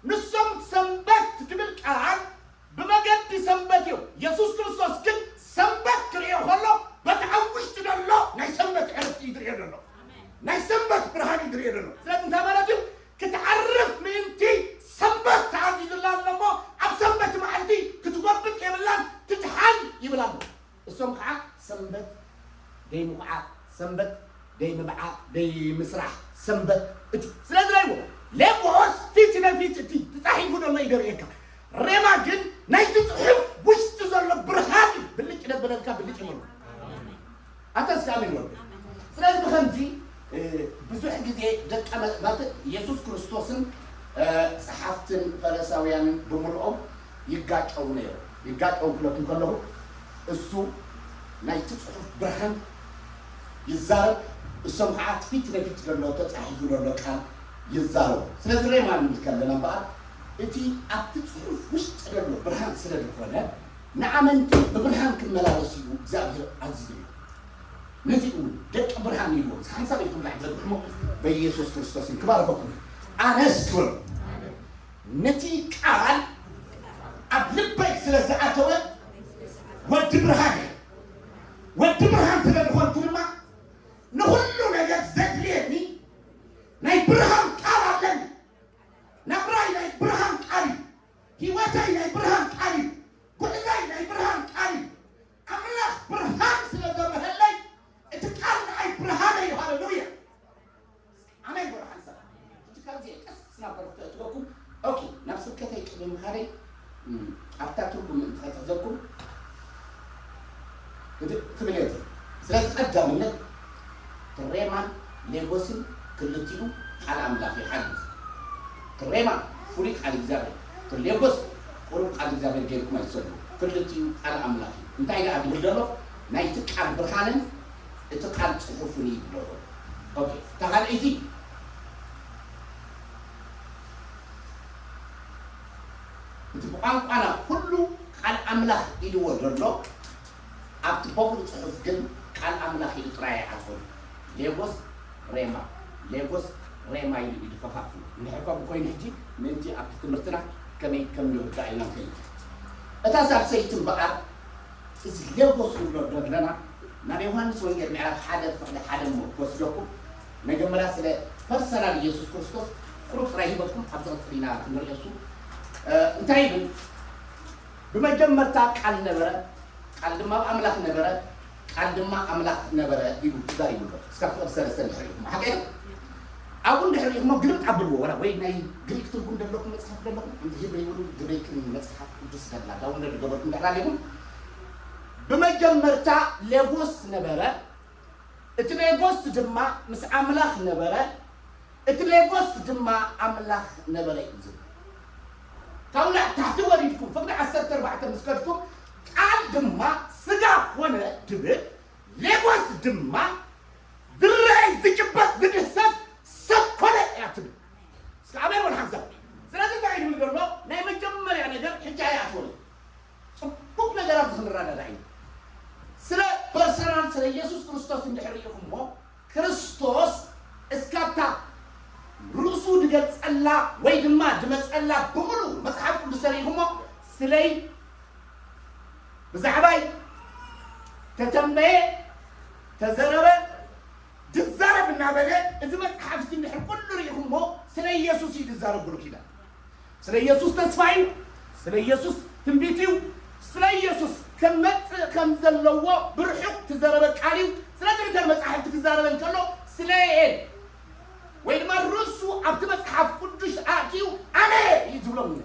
ንሶም ሰንበት ትብል ቃል ብመገዲ ሰንበት እዮም። የሱስ ክርስቶስ ግን ሰንበት ክርእዮ ከሎ በቲ ኣብ ውሽጢ ዘሎ ናይ ሰንበት ዕረፍቲ እዩ ዝርእዮ ዘሎ። ናይ ሰንበት ብርሃን እዩ ዝርእዮ ዘሎ። ስለዚ እንታይ ማለት እዩ? ክትዓርፍ ምእንቲ ሰንበት ተኣዚዙላ ኣሎ እሞ ኣብ ሰንበት መዓልቲ ክትጎብጥ የብላን ትድሓን ይብል ኣሎ። እሶም ከዓ ሰንበት ደይምኹዓት፣ ሰንበት ደይምብዓ፣ ደይምስራሕ፣ ሰንበት እቲ ስለዚ ናይዎ ሌጎስ ፊት ነፊት እቲ ተፃሒፉ ዘሎ እዩ ደርእየካ። ሬማ ግን ናይቲ ፅሑፍ ውሽጢ ዘሎ ብርሃን እዩ ብልጭ ደበለልካ ብልጭ ይመሉ ኣተስካሚን ወ ስለዚ ብከምዚ ብዙሕ ግዜ ደቀ መዛሙርት የሱስ ክርስቶስን ጸሓፍትን ፈሪሳውያንን ብምልኦም ይጋጨው ነይሩ። ይጋጨው ክለኩም ከለኹ እሱ ናይቲ ጽሑፍ ብርሃን ይዛረብ፣ እሶም ከዓ ፊት ነፊት ዘሎ ተጻሒፉ ዘሎ ቃል ይዛረቡ። ስለዚ ሬማ ንብል ከለና እምበኣር እቲ ኣብቲ ጽሑፍ ውሽጢ ዘሎ ብርሃን ስለ ዝኾነ ንኣመንቲ ብብርሃን ክመላለስ እዩ እግዚኣብሔር ኣዚዙ። ነዚ እውን ደቂ ብርሃን ኢልዎም ሓንሳብ ኢልኩም ላዕሊ ዘርግሕሞ በኢየሱስ ክርስቶስን ክባርኸኩም ኣነስ ክብር ነቲ ቃል ኣብ ልበይ ስለ ዝኣተወ ወዲ ብርሃን እየ። ወዲ ብርሃን ስለ ዝኾንኩ ድማ ንኹሉ ነገር ዘድልየኒ ናይ ብርሃን ቃል ኣለኒ። ናብራይ ናይ ብርሃን ቃል እዩ። ህይወተይ ናይ ብርሃን ቃል እዩ። ጉዕዞይ ናይ ብርሃን ቃል እዩ። ኣምላኽ ብርሃን ስለ ዘብርሀለይ እቲ ቃል ንዓይ ብርሃነ እዩ። ሃለሉያ ኣሜን። በሉ ሓንሳብ እቲ ካብዚ ቀስ ናብ በረክተ እትበኩም ኦኬ። ናብ ስብከተይ ቅድሚ ምኻደይ ኣብታ ትርጉም ምእንቲ ከትሕዘኩም ክብል እየ። ስለዚ ቀዳምነት እቲ ሬማን ሌጎስን ክልቲኡ ቃል ኣምላኽ እዩ። ሓንቲ እቲ ሬማ ፍሉይ ቃል እግዚኣብሔር፣ እቲ ሌጎስ ቁሩብ ቃል እግዚኣብሔር ገይርኩም ኣይትሰዱ። ክልቲኡ ቃል ኣምላኽ እዩ። እንታይ ደኣ ዝብል ዘሎ? ናይቲ ቃል ብርሃንን እቲ ቃል ጽሑፍን እዩ ዝብሎ ዘሎ። ኦኬ፣ እታ ካልኣይቲ እቲ ብቋንቋና ኩሉ ቃል ኣምላኽ ኢልዎ ዘሎ ኣብቲ በኹሪ ጽሑፍ ግን ቃል ኣምላኽ ኢሉ ጥራይ ኣይዓጽዎን። ሌጎስ ሬማ፣ ሌጎስ ሬማ ኢሉ እዩ ዝኸፋፍሎ። እንድሕር ከምኡ ኮይኑ ሕጂ ምእንቲ ኣብቲ ትምህርትና ከመይ ከም ንርዳእ ኢና ንኸይድ። እታ ሳልሰይቲ እምበኣር እዚ ሌጎስ ንብሎ ዘለና ናብ ዮሃንስ ወንጌል ምዕራፍ ሓደ ፍቕዲ ሓደ እሞ ክወስደኩም። መጀመርያ ስለ ፐርሰናል ኢየሱስ ክርስቶስ ቁሩብ ጥራይ ሂበኩም ኣብ ዝቕጽል ኢና ክንርእዮ እሱ። እ፣ እንታይ ይብል? ብመጀመርታ ቃል ነበረ፣ ቃል ድማ ኣብ ኣምላኽ ነበረ፣ ቃል ድማ ኣምላኽ ነበረ ኢሉ ተዛሪቡ ኣሎ። እስካብ ፍቕዲ ሰለስተ እንድሕር ኢኹም፣ ሓቀይ ነው? ኣብኡ እንድሕር ኢኹም ግልብጥ ኣብልዎ፣ ወላ ወይ ናይ ግሪክ ትርጉም ዘለኩም መጽሓፍ ዘለኩም፣ ከምዚ ሂብሪ ይብሉ፣ ግሪክን መጽሓፍ ቅዱስ ደላ ዳውንሎድ ገበርኩም እንድሕር ኣለኩም። ብመጀመርታ ሌጎስ ነበረ፣ እቲ ሌጎስ ድማ ምስ ኣምላኽ ነበረ፣ እቲ ሌጎስ ድማ ኣምላኽ ነበረ እዩ ዝብል። ካብ ላዕ ታሕቲ ወሪድኩም ፍቕዲ ዓሰርተ ኣርባዕተ ምስ ከድኩም፣ ቃል ድማ ስጋ ኮነ ድብል፣ ሌጎስ ድማ ዝረኣይ ዝጭበጥ ዝድህሰስ ሰብ ኮነ እያ ትብል። እስከ ኣሜን በል ሓንሳብ። ስለዚ እንታይ ይብል ዘሎ? ናይ መጀመርያ ነገር ሕጂ ኣይኣትወን እዩ። ጽቡቕ ነገር ኣብዚ ክንረዳዳእ እዩ። ስለ ፐርሰናል ስለ ኢየሱስ ክርስቶስ እንድሕር ርኢኹሞ፣ ክርስቶስ እስካብታ ርእሱ ድገልጸላ ወይ ድማ ድመጸላ ብምሉእ መጽሓፍ ቅዱስ ተሪኢኹሞ፣ ስለይ ብዛዕባይ ተተንበየ፣ ተዘረበ፣ ድዛረብ እናበለ እዚ መጽሓፍ እዚ እንድሕር ኩሉ ርኢኹሞ ስለ ኢየሱስ እዩ ድዛረብ ብሉይ ኪዳን። ስለ ኢየሱስ ተስፋ እዩ፣ ስለ ኢየሱስ ትንቢት እዩ፣ ስለ ኢየሱስ ክመጽእ ከም ዘለዎ ብርሑቕ ትዘረበ ቃል እዩ። ስለዚ እተን መጻሕፍቲ ክዛረበ እንከሎ ስለ ኤል ወይ ድማ ርእሱ ኣብቲ መጽሓፍ ቅዱስ ኣእትዩ ኣነ እዩ ዝብሎም ነይሩ።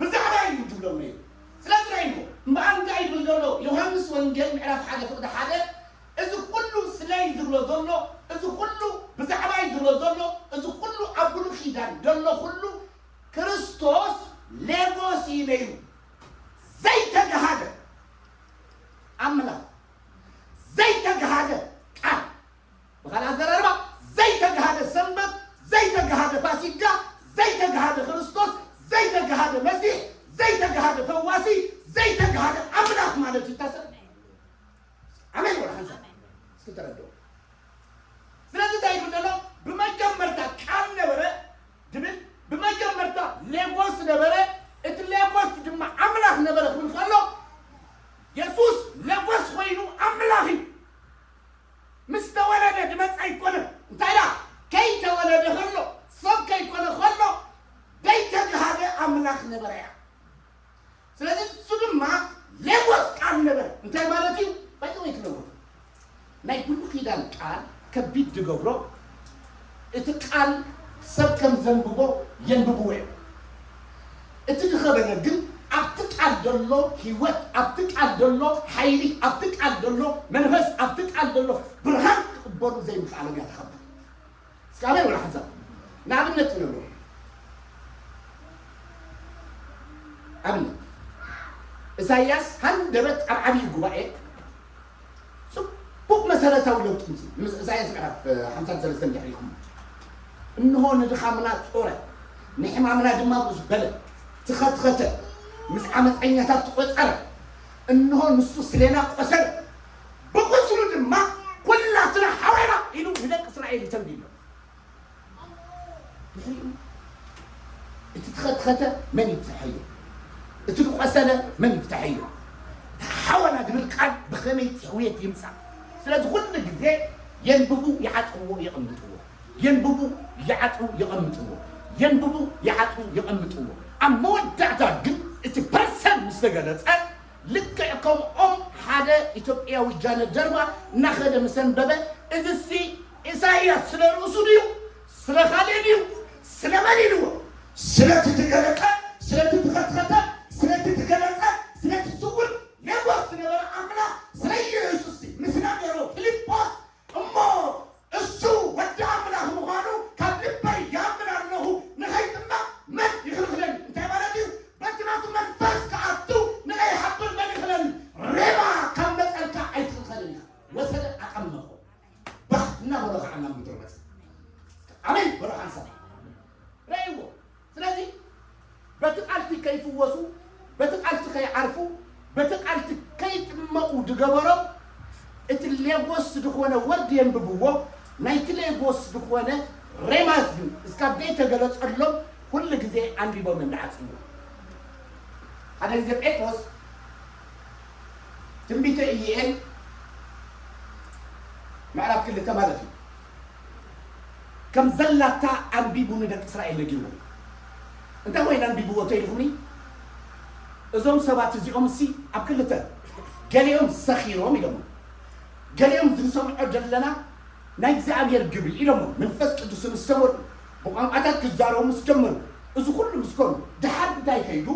ብዛዕባ እዩ ዝብሎም ነይሩ። ስለዚ ናይ እሞ እምበኣር እንታይ ይብል ዘሎ? ዮሃንስ ወንጌል ምዕራፍ ሓደ ፍቕዲ ሓደ፣ እዚ ኩሉ ስለይ ዝብሎ ዘሎ፣ እዚ ኩሉ ብዛዕባይ ዝብሎ ዘሎ፣ እዚ ኩሉ ኣብ ብሉይ ኪዳን ዘሎ ኩሉ ክርስቶስ ሌጎስ እዩ ነይሩ። ዘይተገሃደ ኣምላኽ፣ ዘይተገሃደ ቃል፣ ብኻልእ ኣዘራርባ ዘይተገሃደ ሰንበት፣ ዘይተገሃደ ፋሲጋ፣ ዘይተገሃደ ክርስቶስ፣ ዘይተገሃደ መሲሕ፣ ዘይተገሃደ ፈዋሲ፣ ዘይተገሃደ ኣምላኽ ማለት እዩ። ታሰብ ኣሜን ወላ ሓንሳብ እስኪ ተረድኦ። ስለዚ እንታይ ይብል ዘሎ? ብመጀመርታ ቃል ነበረ ድብል፣ ብመጀመርታ ሌጎስ ነበረ፣ እቲ ሌጎስ ድማ ኣምላኽ ነበረ ክብል ከሎ፣ የሱስ ሌጎስ ኮይኑ ኣምላኽ እዩ። ምስ ተወለደ ድመጽእ ኣይኮነን። እንታይ ደኣ? ከይተወለደ ከሎ፣ ሰብ ከይኮነ ከሎ፣ ዘይተግሃደ ኣምላኽ ነበረ እያ። ስለዚ እሱ ድማ ሌጎስ ቃል ነበረ። እንታይ ማለት እዩ? ባይዘወይ ክነግሩ። ናይ ብሉይ ኪዳን ቃል ከቢድ ዝገብሮ፣ እቲ ቃል ሰብ ከም ዘንብቦ የንብብዎ እዮም። እቲ ዝኸበደ ግን ኣብቲ ቃል ዘሎ ህይወት፣ ኣብቲ ቃል ዘሎ ሓይሊ፣ ኣብቲ ቃል ዘሎ መንፈስ፣ ኣብቲ ቃል ዘሎ ብርሃን ክቕበሉ ዘይምኽኣሎም እያ ተኸበደ። እስከ ኣሜን ወላ ሓንሳብ። ንኣብነት ንብሎ። ኣብነት፣ ኢሳይያስ ሃንደበት ኣብ ዓብዪ ጉባኤ ጽቡቕ መሰረታዊ ለውጢ ምጽእ። ምስ ኢሳይያስ ምዕራፍ፣ እ፣ ሓምሳን ሰለስተን ድሕሪኹም። እንሆ ንድኻምና ጾረ፣ ንሕማምና ድማ ምስ በለ፣ ትኸትኸተ፣ ምስ ዓመፀኛታት ተቖጸረ። እንሆ ንሱ ስሌና ቆሰለ፣ ብቁስሉ ድማ ኩላትና ሓወና ኢሉ ንደቂ እስራኤል እዩ ተንቢሎ። ድሕሪኡ እቲ ተኸትኸተ መን ይፍትሐዮ? እቲ ዝቆሰለ መን ይፍትሐዮ? እቲ ሓወና ዝብል ቃል ብኸመይ ጽሕውየት ይምጻእ? ስለዚ ኩሉ ግዜ የንብቡ፣ ይዓጽውዎ፣ የቐምጥዎ። የንብቡ፣ ይዓጽዉ፣ የቐምጥዎ። የንብቡ፣ ይዓጽዉ፣ የቐምጥዎ። ኣብ መወዳእታ ግን እቲ ፐርሰን ምስ ተገለጸ፣ ልክዕ ከምኦም ሓደ ኢትዮጵያዊ ጃነደርባ እናኸደ ምስ ኣንበበ፣ እዚሲ ኢሳይያስ ስለ ርእሱ ድዩ? ስለ ካልእ ድዩ? ስለ መን ኢልዎ? ስለቲ ትገለጸ፣ ስለቲ ትኸትኸተ፣ ስለቲ ትገለጸ፣ ስለቲ ስውር ሌጎስ ዝነበረ ኣምላኽ ስለ ገበሮም እቲ ሌጎስ ዝኾነ ወርድ የንብብዎ፣ ናይቲ ሌጎስ ዝኾነ ሬማስ ግን እስካብ ዘይተገለጸሎም ኩሉ ግዜ ኣንቢቦም እዮም ዝዓጽይዎ። ሓደ ግዜ ጴጥሮስ ትንቢተ ኢዩኤል ምዕራፍ ክልተ ማለት እዩ። ከም ዘላታ ኣንቢቡ ንደቂ እስራኤል ነጊርዎም። እንታይ ኮይኑ ኣንቢብዎ ተይልኹምኒ? እዞም ሰባት እዚኦም ሲ ኣብ ክልተ፣ ገሊኦም ሰኺሮም ኢሎሞ፣ ገሊኦም ዝንሰምዖ ዘለና ናይ እግዚኣብሔር ግብሪ ኢሎሞ፣ መንፈስ ቅዱስ ምስ ተመልኡ ብቋንቋታት ክዛረቡ ምስ ጀመሩ፣ እዚ ኩሉ ምስ ኮኑ፣ ድሓር እንታይ ከይዱ?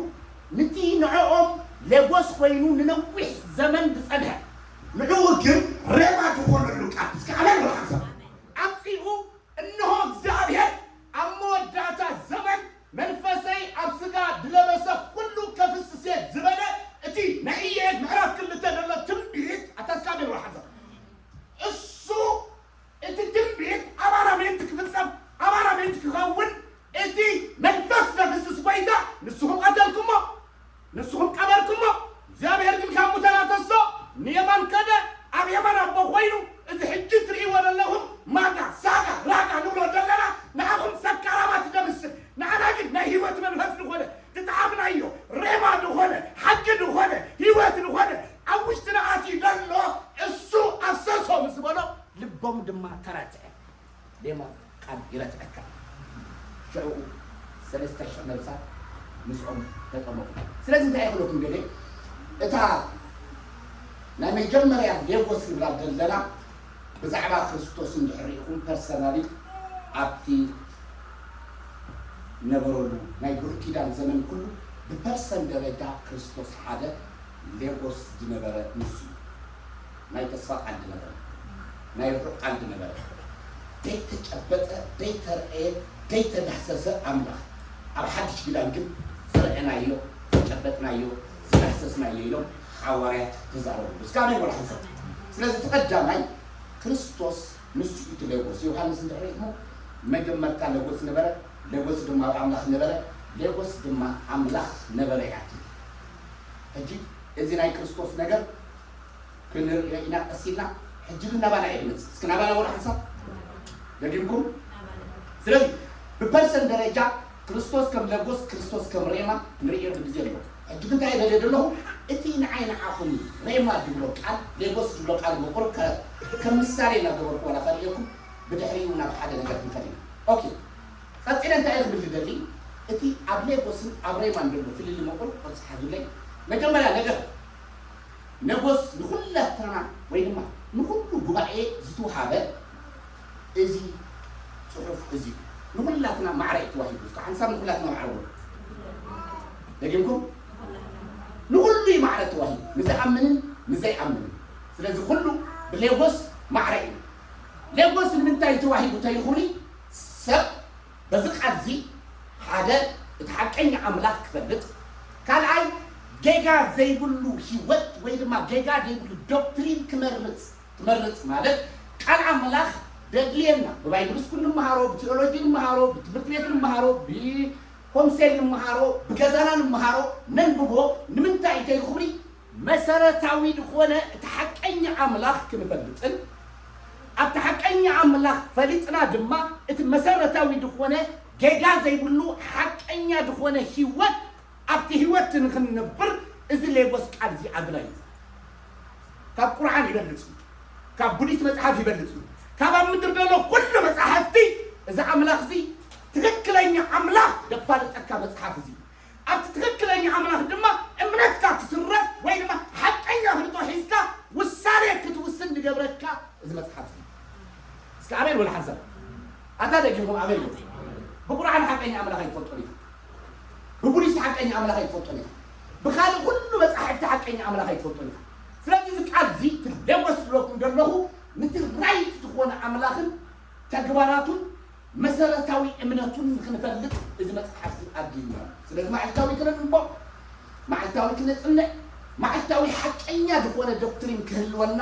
ንቲ ንዕኦም ሌጎስ ኮይኑ ንነዊሕ ዘመን ዝጸንሐ፣ ንዕኡ ግን ሬማ ዝኾነሉ ቃል፣ እስኪ ኣሜን በሉ ሓንሳብ። ኣምጺኡ፣ እንሆ እግዚኣብሔር ኣብ መወዳእታ ዘመን መንፈሰይ ኣብ ስጋ ዝለበሰ ኩሉ ከፍስስ እየ ዝበለ እቲ ናይ ኢዩኤል ምዕራፍ ክልተ ዘሎ ትንቢት ኣታ እስኪ ኣሜን በሉ ሓንሳብ። እሱ እቲ ትንቢት ኣብ ኣራምንቲ ክፍጸም፣ ኣብ ኣራምንቲ ክኸውን እቲ መንፈስ ዘፍስስ ጎይታ ንስኹም ቀተልኩሞ፣ ንስኹም ቀበርኩሞ፣ እግዚኣብሔር ግን ካብ ሙታን ኣተስኦ፣ ንየማን ከደ፣ ኣብ የማን ኣቦ ኮይኑ፣ እዚ ሕጂ ትርእይዎ ዘለኹም ማጋ፣ ሳጋ፣ ራጋ ንብሎ ዘለና ንዓኹም ሰካራማት ደምስል፣ ንዓና ግን ናይ ህይወት መንፈስ ዝኾነ፣ ዝጠዓምናዮ፣ ሬማ ዝኾነ፣ ሓቂ ዝኾነ፣ ህይወት ዝኾነ፣ ኣብ ውሽጥና ኣትዩ ዘሎ እሱ ኣፍሰሶ ምስ በሎ፣ ልቦም ድማ ተረትዐ። ሌማ ቃል ይረትዐካ። ሽዑ ሰለስተ ሽሕ ነብሳት ምስኦም ተጠመቑ። ስለዚ እንታይ ይኽለኩም ገለ እታ ናይ መጀመርያ ሌጎስ ንብላ ዘለና ብዛዕባ ክርስቶስ እንድሕር ርኢኹም ፐርሰናሊ ኣብቲ ነበረሉ ናይ ብሉይ ኪዳን ዘመን ኩሉ ብፐርሰን ደረጃ ክርስቶስ ሓደ ሌጎስ ዝነበረ ንሱ እዩ። ናይ ተስፋ ቃል ዝነበረ፣ ናይ ርሑቕ ቃል ዝነበረ፣ ዘይተጨበጠ፣ ዘይተርአየ፣ ዘይተዳህሰሰ ኣምላኽ። ኣብ ሓድሽ ኪዳን ግን ዝረአናዮ፣ ዝጨበጥናዮ፣ ዝዳህሰስናዮ ኢሎም ሓዋርያት ተዛረቡ። እስከ ኣሜን በሉ ሓንሳብ። ስለዚ እቲ ቀዳማይ ክርስቶስ ንሱ እዩ እቲ ሌጎስ። ዮሃንስ እንድሕር ሪእኹሞ መጀመርታ ሌጎስ ነበረ፣ ሌጎስ ድማ ኣብ ኣምላኽ ነበረ፣ ሌጎስ ድማ ኣምላኽ ነበረ እያ ትብል። ሕጂ እዚ ናይ ክርስቶስ ነገር ክንርእዮ ኢና ቀስ ኢልና። ሕጂ ግን ናባና እየ ዝመጽእ። እስኪ ናባና በሉ ሓንሳብ። ደጊምኩም። ስለዚ ብፐርሰን ደረጃ ክርስቶስ ከም ሌጎስ፣ ክርስቶስ ከም ሬማ ንርእየሉ ግዜ ኣሎ። ሕጂ ግን እንታይ እየ ደልየ ዘለኹ? እቲ ንዓይ ንዓኹም ሬማ ዝብሎ ቃል፣ ሌጎስ ዝብሎ ቃል ምቑር ከ-፣ ከም ምሳሌ እናገበርኩ ዋላ ከርእየኩም፣ ብድሕሪኡ ናብ ሓደ ነገር ክንከድ ኢና። ኦኬ። ቀጺለ እንታይ እየ ክብል ዝደሊ? እቲ ኣብ ሌጎስን ኣብ ሬማን ዘሎ ፍልልይ ምቑር ቅርጺ ሓዙለይ። መጀመርያ ነገር ሌጎስ ንኹላትና ወይ ድማ ንኹሉ ጉባኤ ዝተውሃበ እዚ ጽሑፍ እዚ ንኹላትና ማዕረ እዩ ተዋሂቡ። እስከ ሓንሳብ ንኹላትና ማዕረ በሉ። ደጊምኩም? ንኹሉ እዩ ማዕረ ተዋሂቡ፣ ንዝኣምንን ንዘይኣምንን። ስለዚ ኩሉ ብሌጎስ ማዕረ እዩ። ሌጎስ ንምንታይ ተዋሂቡ ተይልኹኒ? ሰብ በዚ ቃል እዚ ሓደ እቲ ሓቀኛ ኣምላኽ ክፈልጥ፣ ካልኣይ ጌጋ ዘይብሉ ህይወት ወይ ድማ ጌጋ ዘይብሉ ዶክትሪን ክመርጽ፣ ክመርጽ ማለት ቃል ኣምላኽ ደድልየና፣ ብባይብል ስኩል ንምሃሮ፣ ብቴዎሎጂ ንምሃሮ፣ ብትምህርቲ ቤት ንምሃሮ፣ ብሆምሴል ንምሃሮ፣ ብገዛና ንምሃሮ፣ ነንብቦ። ንምንታይ እንተይልኹምኒ? መሰረታዊ ዝኾነ እቲ ሓቀኛ ኣምላኽ ክንፈልጥን ኣብቲ ሓቀኛ ኣምላኽ ፈሊጥና ድማ እቲ መሰረታዊ ዝኾነ ጌጋ ዘይብሉ ሓቀኛ ዝኾነ ህይወት ኣብቲ ህይወት ንኽንነብር እዚ ሌጎስ ቃል እዚ ኣድላይ እዩ። ካብ ቁርዓን ይበልጽ እዩ። ካብ ቡዲስት መጽሓፍ ይበልጽ እዩ። ካብ ኣብ ምድር ዘሎ ኩሉ መጻሕፍቲ እዚ ኣምላኽ እዚ ትኽክለኛ ኣምላኽ ደፋልጠካ መጽሓፍ እዚ። ኣብቲ ትኽክለኛ ኣምላኽ ድማ እምነትካ ክስረት ወይ ድማ ሓቀኛ ኣፍልጦ ሒዝካ ውሳኔ ክትውስን ዝገብረካ እዚ መጽሓፍ እዚ። እስከ ኣሜን በሉ ሓንሳብ። ኣታ ደጊምኩም ኣሜን በሉ። ብቁርኣን ሓቀኛ ኣምላኽ ኣይትፈልጦን ኢኻ። ብቡዲስት ሓቀኛ ኣምላኽ ኣይትፈልጦን ኢኻ። ብኻልእ ኩሉ መጻሕፍቲ ሓቀኛ ኣምላኽ ኣይትፈልጦን ኢኻ። ስለዚ እዚ ቃል እዚ እቲ ሌጎስ ዝብለኩም ዘለኹ ነቲ ራይት ዝኾነ ኣምላኽን ተግባራቱን መሰረታዊ እምነቱን ንኽንፈልጥ እዚ መጽሓፍ እዚ ኣድልዩና። ስለዚ መዓልታዊ ክነንብቦ፣ መዓልታዊ ክነጽንዕ፣ መዓልታዊ ሓቀኛ ዝኾነ ዶክትሪን ክህልወና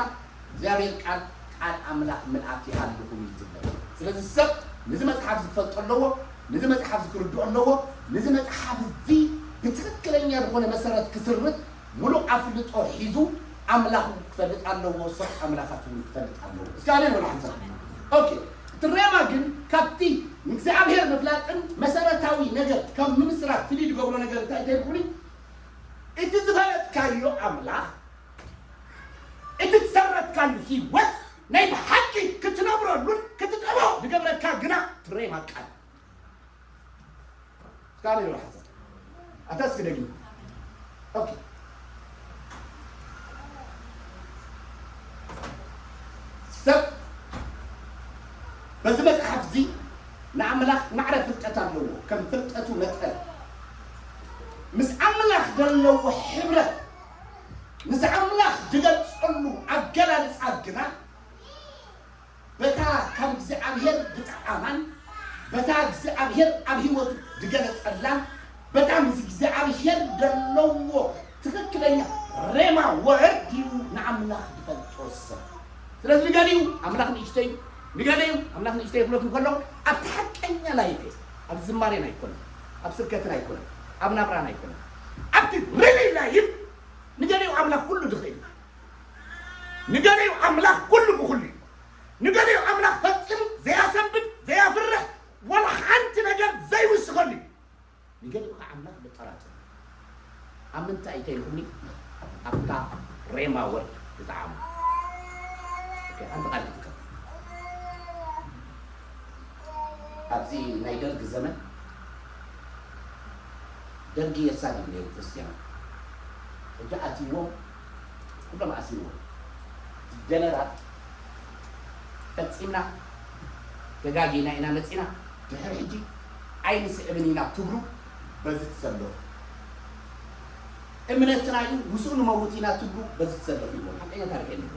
እግዚኣብሔር ቃል፣ ቃል ኣምላኽ ምልኣት ይሃልኹም እዩ ዝብለና። ስለዚ ሰብ ነዚ መጽሓፍ እዚ ክፈልጦ ኣለዎ፣ ነዚ መጽሓፍ እዚ ክርድኦ ኣለዎ። ነዚ መጽሓፍ እዚ ብትኽክለኛ ዝኾነ መሰረት ክስርት፣ ምሉእ ኣፍልጦ ሒዙ ኣምላኽ ክፈልጥ ኣለዎ፣ ሰብ ኣምላኻት እውን ክፈልጥ ኣለዎ። እስከ ኣሜን በሉ ሓንሳብ። ኦኬ፣ እቲ ሬማ ግን ካብቲ ንእግዚኣብሔር ምፍላጥን መሰረታዊ ነገር ከም ምምስራት ፍልይ ዝገብሮ ነገር እንታይ ተይልኩኒ? እቲ ዝፈለጥካዮ ኣምላኽ፣ እቲ ዝሰረትካሉ ህይወት ናይ ብሓቂ ክትነብረሉን ክትጥዕሞ ዝገብረካ ግና እቲ ሬማ ቃል። እስከ ኣሜን በሉ ሓንሳብ። ኣታ እስኪ ደግሚ። ኦኬ። ሰብ በዚ መጽሓፍ እዚ ንኣምላኽ ማዕረ ፍልጠት ኣለዎ፣ ከም ፍልጠቱ መጠን ምስ ኣምላኽ ዘለዎ ሕብረት፣ ምስ ኣምላኽ ዝገልጸሉ ኣገላልጻ ግና በታ ካብ እግዚኣብሔር ዝጠዓማን በታ እግዚኣብሔር ኣብ ህይወቱ ዝገለጸላን በታ ምስ እግዚኣብሔር ዘለዎ ትኽክለኛ ሬማ ወርድ እዩ ንኣምላኽ ዝፈልጦ ሰብ። ስለዚ ንገሊኡ ኣምላኽ ንእሽተይ እዩ፣ ንገሊኡ ኣምላኽ ንእሽተይ ክብለኩም ከለኹ ኣብቲ ሓቀኛ ላይፍ፣ ኣብ ዝማሬን ኣይኮነን፣ ኣብ ስብከትን ኣይኮነን፣ ኣብ ናብራን ኣይኮነን፣ ኣብቲ ሪሊ ላይፍ ንገሊኡ ኣምላኽ ኩሉ ዝኽእል እዩ። ንገሊኡ ኣምላኽ ኩሉ ብኹሉ እዩ። ንገሊኡ ኣምላኽ ፈጺሙ ዘያሰንብድ፣ ዘያፍርሕ፣ ወላ ሓንቲ ነገር ዘይውስኸሉ እዩ። ንገሊኡ ከዓ ኣምላኽ ብጠራጥር። ኣብ ምንታይ እዩ ተይልኩምኒ? ኣብታ ሬማ ወርድ ዝጠዓሙ። ኦኬ፣ ሓንቲ ቃል ክጥቀም። ኣብዚ ናይ ደርጊ ዘመን ደርጊ የሳድድ ነይሩ ክርስትያናት። ሕጂ ኣትይዎም፣ ኩሎም ኣሲርዎም። ጀነራል ፈጺምና ተጋጊና ኢና መጺና፣ ድሕሪ ሕጂ ኣይንስዕብን ኢና ትብሉ በዚ ትሰለፉ። እምነትና እዩ፣ ምስኡ ንመውት ኢና ትብሉ በዚ ትሰለፉ ይብሎም። ሓቀኛ ታሪኽ የለን።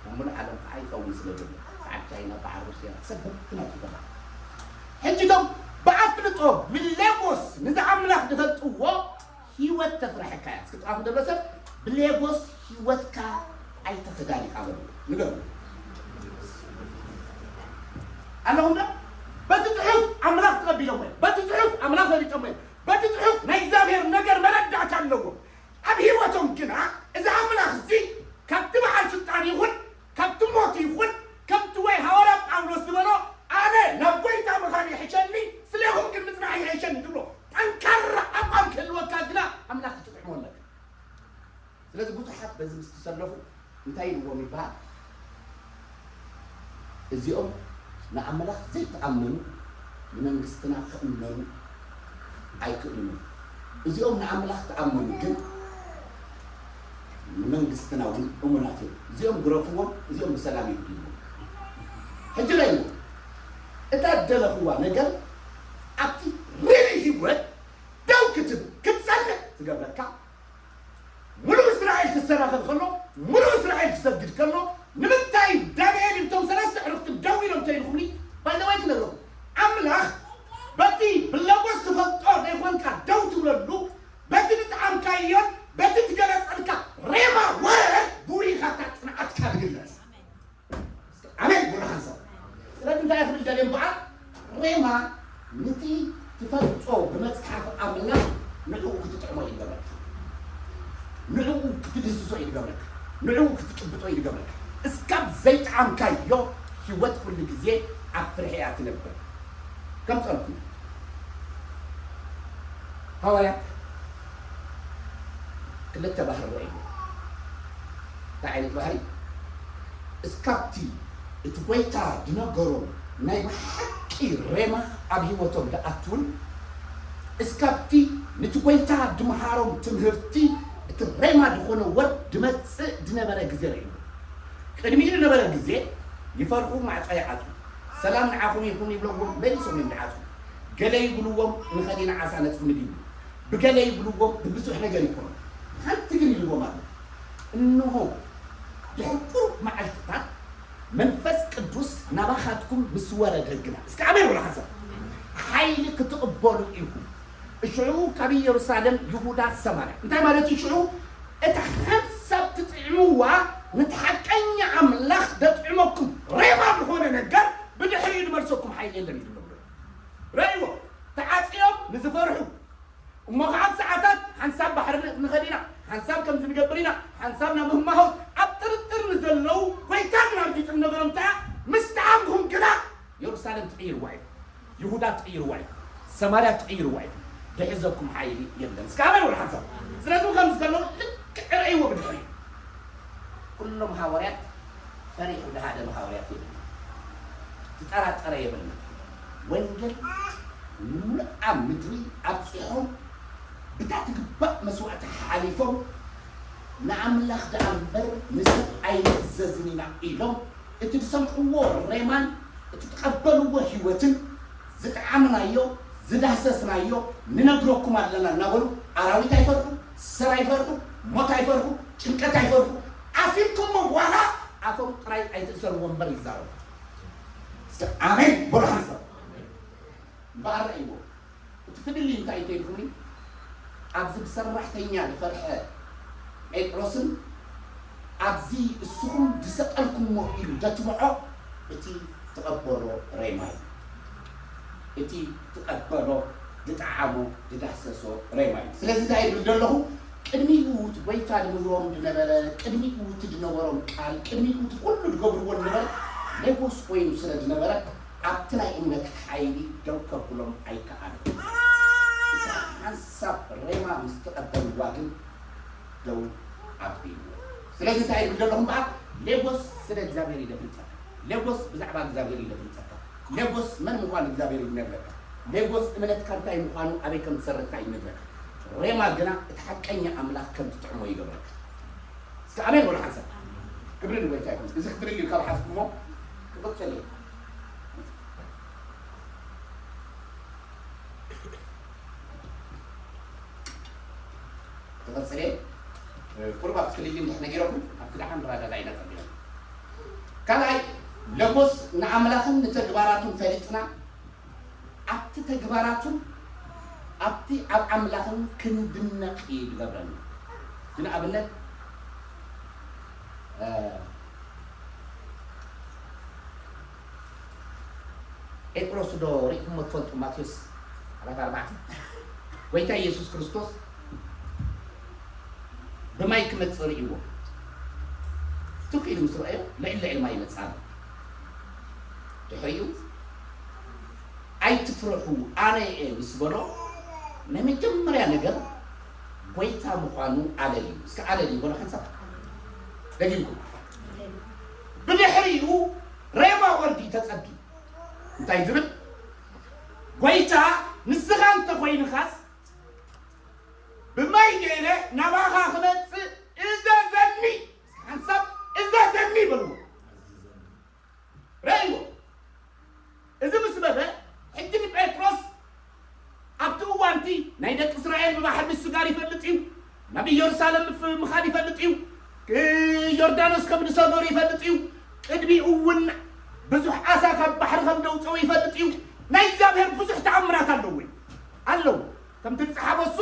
ኣብ ሙሉእ ዓለም ከዓ ይኸውን ስለ ዘሎ፣ በዓል ቻይና፣ በዓል ሩስያ፣ ሰብ በብናቱ ይበሃል። ሕጂ እቶም ብኣፍልጦ ብሌጎስ ንዚ ኣምላኽ ዝፈልጥዎ ህይወት ተፍርሐካ እያ። እስኪ ጥቓኹም ዘሎ ሰብ ብሌጎስ ህይወትካ ኣይተኽዳን ኢኻ በሉ። ንገሩ። ኣለኹም ዶ? በቲ ጽሑፍ ኣምላኽ ተቐቢሎሞ እዮም። በቲ ጽሑፍ ኣምላኽ ፈሊጦሞ እዮም። በቲ ጽሑፍ ናይ እግዚኣብሔር ነገር መረዳእታ ኣለዎም። ኣብ ህይወቶም ግና እዚ ኣምላኽ እዚ ካብቲ በዓል ስልጣን ይኹን ካብቲ ሞት ይኹን ከምቲ ወይ ሃዋርያ ጳውሎስ ዝበሎ ኣነ ናብ ጐይታ ምኻድ ይሕሸኒ፣ ስሌኹም ግን ምጽናሕ ይሕሸኒ ዝብሎ ጠንካራ ኣቋም ክህልወካ ግና ኣምላኽ ክትጥዕሞ ኣለካ። ስለዚ ብዙሓት በዚ ምስ ትሰለፉ እንታይ ኢልዎም ይበሃል? እዚኦም ንኣምላኽ ዘይተኣመኑ ንመንግስትና ክእመኑ ኣይክእሉን እዮም። እዚኦም ንኣምላኽ ተኣመኑ ግን ንመንግስትና እውን እሙናት እዮም። እዚኦም ግረፍዎም፣ እዚኦም ብሰላም ይሂዱ ይብሉ። ሕጂ ኢለይዎ እታ ዝደለኽዋ ነገር ኣብቲ ሪሊ ህይወት ደው ክትብል ክትጸንዕ ትገብረካ። ሙሉእ እስራኤል ክሰናኸል ከሎ፣ ሙሉእ እስራኤል ክሰግድ ከሎ፣ ንምንታይ ዳንኤልን እቶም ሰለስተ ዕርኽትን ደው ኢሎም ተይልኩምኒ? ባይዘወይ ክነግረኩም፣ ኣምላኽ በቲ ብለጎስ ትፈልጦ ዘይኮንካ ደው ትብለሉ፣ በቲ ዝጠዓምካዮን በቲ ትገለጸልካ ሬማ ወረድ ብውሪኻታ ጽንዓትካ ዝግለጽ። ኣሜን ብሩኻን ሰብ። ስለዚ እንታይ ክብል ደልየ እምበኣር፣ ሬማ ንቲ ትፈልጦ ብመጽሓፍ ኣምላኽ ንዕኡ ክትጥዕሞ እዩ ዝገብረካ። ንዕኡ ክትድህስሶ እዩ ዝገብረካ። ንዕኡ ክትጭብጦ እዩ ዝገብረካ። እስካብ ዘይጠዓምካዮ ህይወት ኩሉ ግዜ ኣብ ፍርሒ እያ ትነብር። ከምጸልኩ ሃዋርያት ክልተ ባህሪ ረእዩ። እንታይ ዓይነት ባህሪ? እስካብቲ እቲ ጐይታ ዝነገሮም ናይ ብሓቂ ሬማ ኣብ ህይወቶም ዝኣትውን፣ እስካብቲ ነቲ ጐይታ ዝመሃሮም ትምህርቲ እቲ ሬማ ዝኾነ ወርድ ዝመጽእ ዝነበረ ግዜ ረእዩ። ቅድሚኡ ዝነበረ ግዜ ይፈርሑ፣ ማዕጾ ይዓጽዉ። ሰላም ንዓኹም ይኹን ይብለዎም፣ መሊሶም እዮም ዝዓጽዉ። ገለ ይብልዎም፣ ንኸዲ ንዓሳ ነጽምድ ይብሉ። ብገለ ይብልዎም፣ ብብዙሕ ነገር ይኮኑ። ሓንቲ ግን ይብልዎም ኣሎ። እንሆ፣ ድሕሪ ቁሩብ መዓልትታት መንፈስ ቅዱስ ናባኻትኩም ምስ ወረደ ግና፣ እስከ ኣሜን በሉ ሓንሳብ። ሓይሊ ክትቕበሉ ኢኹም። ሽዑ ካብ ኢየሩሳሌም፣ ይሁዳ፣ ሰማርያ። እንታይ ማለት እዩ ሽዑ? እታ ሓንሳብ ትጥዕምዋ፣ ነቲ ሓቀኛ ኣምላኽ ዘጥዕመኩም ሬማ ዝኾነ ነገር ብድሕሪኡ ዝመልሰኩም ሓይሊ የለን እዩ ዝብሎም። ረእይዎ፣ ተዓጽዮም ንዝፈርሑ። እሞ ኸዓ ኣብ ሰዓታት ሓንሳብ ባሕሪ ንኸድ ኢና፣ ሓንሳብ ኣንሳብ ናብ ህማሆት ኣብ ጥርጥር ንዘለዉ ጎይታ ግን ኣርጊጹ ዝነገሮም እንታይ? ምስ ጠዓምኩም ግና የሩሳሌም ትቕይርዋ እዩ፣ ይሁዳ ትቕይርዋ እዩ፣ ሰማርያ ትቕይርዋ እዩ፣ ድሕዘኩም ሓይሊ የለን። እስከ ኣሜን በሉ ሓንሳብ። ስለዚ ከምዚ ከለዉ ልክዕ ርኣይዎ ብድሕሪኡ። ኩሎም ሃዋርያት ፈሪሑ ድሃደመ ሃዋርያት የብልና። ዝጠራጠረ የብልና። ወንጌል ንምሉኣ ምድሪ ኣብፂሖም ብታ ትግባእ መስዋእቲ ሓሊፎም ንኣምላኽ ደኣ እምበር ንሰብ ኣይንእዘዝን ኢና ኢሎም እቲ ዝሰምዕዎ ሬማን እቲ ትቐበልዎ ህይወትን ዝጠዓምናዮ ዝዳህሰስናዮ ንነግረኩም ኣለና እናበሉ ኣራዊት ኣይፈርሑ፣ ሰብ ኣይፈርሑ፣ ሞት ኣይፈርሑ፣ ጭንቀት ኣይፈርሑ። ኣሲርኩሞ ዋላ ኣፎም ጥራይ ኣይትእሰርዎ እምበር ይዛረቡ። እስከ ኣሜን በሉ ሓንሳብ። እምበኣር ረእይዎ። እቲ ፍልልይ እንታይ እዩ ተይልኩምኒ? ኣብዚ ብሰራሕተኛ ዝፈርሐ ጴጥሮስን ኣብዚ እስኹም ዝሰቀልኩሞ ኢሉ ዘትብዖ እቲ ትቐበሎ ሬማ እዩ። እቲ ትቐበሎ ዝጠዓሞ ዝዳህሰሶ ሬማ እዩ። ስለዚ እንታይ ይብል ዘለኹ? ቅድሚኡ እቲ ጎይታ ዝምህሮም ዝነበረ፣ ቅድሚኡ እቲ ዝነበሮም ቃል፣ ቅድሚኡ እቲ ኩሉ ዝገብርዎ ዝነበረ ሌጎስ ኮይኑ ስለ ዝነበረ ኣብቲ ናይ እምነት ሓይሊ ደው ከብሎም ኣይከኣለን። እታ ሓንሳብ ሬማ ምስ ተቐበልዋ ግን ደው ኣቢልዎ። ስለዚ እንታይ ይብል ዘለኹም በኣ? ሌጎስ ስለ እግዚኣብሔር እዩ ዘፍልጠካ። ሌጎስ ብዛዕባ እግዚኣብሔር እዩ ዘፍልጠካ። ሌጎስ መን ምዃኑ እግዚኣብሔር እዩ ዝነግረካ። ሌጎስ እምነትካ እንታይ ምዃኑ ኣበይ ከም ዝሰረትካ እዩ ዝነግረካ። ሬማ ግና እቲ ሓቀኛ ኣምላኽ ከም ትጥዕሞ ይገብረካ። እስከ ኣሜን በሉ ሓንሳብ። ክብሪ ንጎይታ ይኹን። እዚ ክትርልዩ ካብ ሓዝኩሞ ክቕጽል እየ። ክቐጽል እየ። ቁሩብ ኣብቲ ፍልልይ እንድሕር ነጊረኩም ኣብቲ ደሓን ራዳዳ ኢና ጸቢቕና። ካልኣይ ለጎስ ንኣምላኽን ንተግባራቱን ፈሊጥና ኣብቲ ተግባራቱን ኣብቲ ኣብ ኣምላኽን ክንድነቕ እዩ ዝገብረና። ንኣብነት ጴጥሮስ ዶ ርኢኹሞ ትፈልጡ? ማቴዎስ ምዕራፍ ኣርባዕተ ጎይታ ኢየሱስ ክርስቶስ ብማይ ክመጽእ ርእይዎ ትኽ ኢሉ ምስ ረኣዮ ልዕል ልዕል ማይ ይመጽእ ኣሎ። ድሕሪኡ ኣይትፍርሑ ኣነ እየ ምስ በሎ ናይ መጀመርያ ነገር ጎይታ ምዃኑ ኣለልዩ። እስከ ኣለልዩ በሉ ሓንሳብ። ደጊምኩም። ብድሕሪኡ ሬማ ወርዲ ተጸጊ እንታይ ዝብል? ጎይታ ንስኻ እንተኾይንኻስ ብማይ ገይረ ናባኻ ክመጽእ እዘዘኒ። ሓንሳብ እዘዘኒ በልዎ። ረእይዎ። እዚ ምስ በለ ሕጂ ንጴጥሮስ ኣብቲ እዋንቲ ናይ ደቂ እስራኤል ብባሕሪ ምስጋር ይፈልጥ እዩ። ናብ ኢየሩሳሌም ምፍ- ምኻድ ይፈልጥ እዩ። ዮርዳኖስ ከም ዝሰገሩ ይፈልጥ እዩ። ቅድሚኡ እውን ብዙሕ ዓሳ ካብ ባሕሪ ከም ዘውፀኡ ይፈልጥ እዩ። ናይ እግዚኣብሔር ብዙሕ ተኣምራት ኣለዎ እዩ። ኣለዎ። ከምቲ ዝፀሓፈ እሱ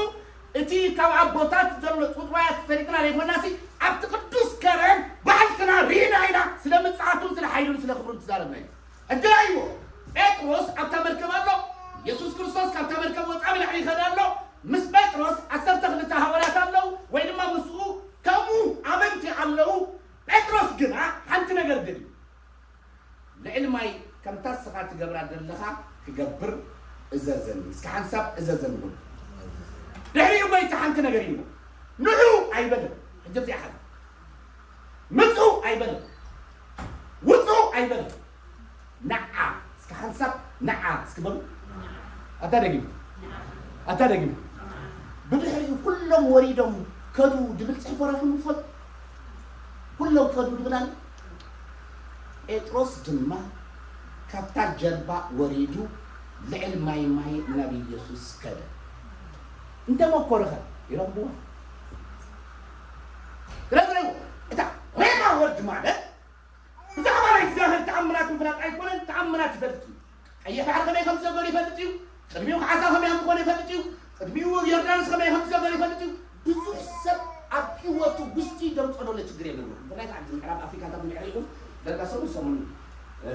እቲ ካብ ኣቦታት ዘሎ ጥጥዋያት ፈሊጥና ዘይኮናሲ ኣብቲ ቅዱስ ከረን ባሕልትና ርኢና ኢና። ስለ ምጽኣቱን ስለ ሓይሉን ስለ ክብሩን ትዛረብና እዩ። ሕጂ ራእይዎ ጴጥሮስ ኣብታ መርከብ ኣሎ። ኢየሱስ ክርስቶስ ካብታ መርከብ ወጻኢ ንላዕሊ ይኸድ ኣሎ። ምስ ጴጥሮስ ዓሰርተ ክልተ ሃዋርያት ኣለዉ ወይ ድማ ምስኡ ከምኡ ኣመንቲ ኣለዉ። ጴጥሮስ ግና ሓንቲ ነገር ግን እዩ ልዕሊ ማይ ከምታ እስኻ ትገብራ ዘለኻ ክገብር እዘዘኒ። እስከ ሓንሳብ እዘዘኒ በሉ። ድሕሪኡ ጎይታ ሓንቲ ነገር ኢልዎ። ንዑ ኣይበለን። ሕጂ ኣብዚኣ ሓዚ ምጹ ኣይበለን። ውጹ ኣይበለን። ንዓ እስከ ሓንሳብ ንዓ እስኪ በሉ። ኣታ ደጊሙ ኣታ ደጊሙ። ብድሕሪኡ ኩሎም ወሪዶም ከዱ ድብል ጽሕፎ ረኺቡ ይፈልጥ። ኩሎም ከዱ ድብል ኣሎ። ጴጥሮስ ድማ ካብታ ጀልባ ወሪዱ ልዕል ማይ ማይ ናብ ኢየሱስ ከደ። እንተ መኮርኸ ይረኽብዎ። ስለዚ እታ ሬማ ወርድ ማለት ብዛዕባ ናይ እግዚኣብሔር ተኣምራት ምፍላጥ ኣይኮነን፣ ተኣምራት ይፈልጥ እዩ። ቀይሕ ባሕሪ ከመይ ከም ዝሰገሩ ይፈልጥ እዩ። ቅድሚኡ ዓሳ ከመይ ከም ዝኾነ ይፈልጥ እዩ። ቅድሚኡ ዮርዳኖስ ከመይ ከም ዝሰገሩ ይፈልጥ እዩ። ብዙሕ ሰብ ኣብ ህይወቱ ውሽጢ ደምጾ ዘሎ ችግር የለን። ብፍላይ ከዓ ኣብዚ ምዕራብ ኣፍሪካታት ምዕራብ ይኹን ደርጋ ሰሙን ሰሙን እ፣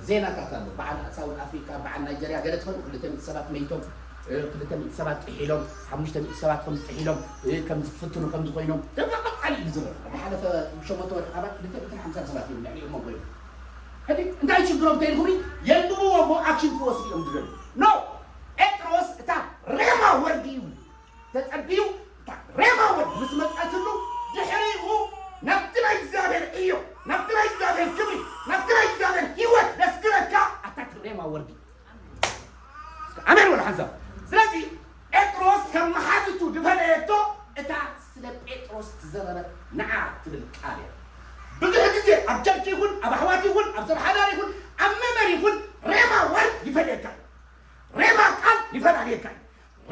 ዜናታት ኣሎ። በዓል ሳውት ኣፍሪካ፣ በዓል ናይጀርያ ገለ ትፈልጡ ክልተ ሚእቲ ሰባት መይቶም፣ እ፣ ክልተ ሚእቲ ሰባት ጥሒሎም፣ ሓሙሽተ ሚእቲ ሰባት ከም ዝጥሒሎም፣ እ፣ ከም ዝፍትኑ ከም ዝኾይኖም ደፋ ዓሊ እዩ ዝብል። ዝሓለፈ ሸሞንተ ወርሒ ኣባል ክልተ ሚእትን ሓምሳን ሰባት እዮም ልዕሊኦም ሞት ኮይኑ። ሕጂ እንታይ ችግሮም እንተኢልኩምኒ፣ የንብብዎ እሞ ኣክሽን ክወስዱ እዮም ዝደልዩ። ኖ፣ ጴጥሮስ እታ ሬማ ወርድ እዩ ተጸቢዩ። እታ ሬማ ወርድ ምስ መጸትሉ፣ ድሕሪኡ ናብቲ ናይ እግዚኣብሔር ዕዮ፣ ናብቲ ናይ እግዚኣብሔር ክብሪ፣ ናብቲ ናይ እግዚኣብሔር ህይወት ዘስግረካ ኣታ እቲ ሬማ ወርድ እዩ። ኣሜን ወላ ሓንሳብ። ስለዚ ጴጥሮስ ከም መሓዝቱ ዝፈለየቶ እታ ስለ ጴጥሮስ ትዘረበት ንዓ ትብል ቃል እያ። ብዙሕ ግዜ ኣብ ቸርች ይኹን ኣብ ኣሕዋት ይኹን ኣብ ሰብ ሓዳር ይኹን ኣብ መመር ይኹን ሬማ ወርድ ይፈልየካ እዩ። ሬማ ቃል ይፈላልየካ እዩ።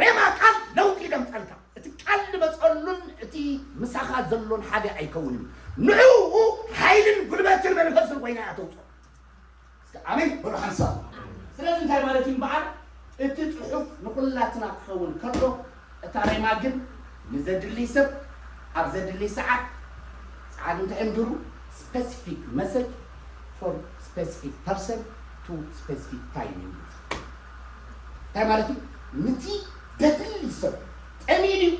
ሬማ ቃል ለውጢ ይደምፀልካ። እቲ ቃል ዝመፀሉን እቲ ምሳኻ ዘሎን ሓደ ኣይከውንን። ንዕኡ ሓይልን ጉልበትን መንፈስን ኮይና እያ ተውፅኦ። እስከ ኣሜን በሉ ሓንሳብ። ስለዚ እንታይ ማለት እዩ እምበኣር? እቲ ጽሑፍ ንኹላትና ክኸውን ከሎ፣ እታ ሬማ ግን ንዘድሊ ሰብ ኣብ ዘድሊ ሰዓት፣ ሰዓት እንታይ እዮም ድሩ? Specific message for specific person to specific time እዩ። እንታይ ማለት እዩ? ንቲ ዘድሊ ሰብ ጠሚዩ ድዩ?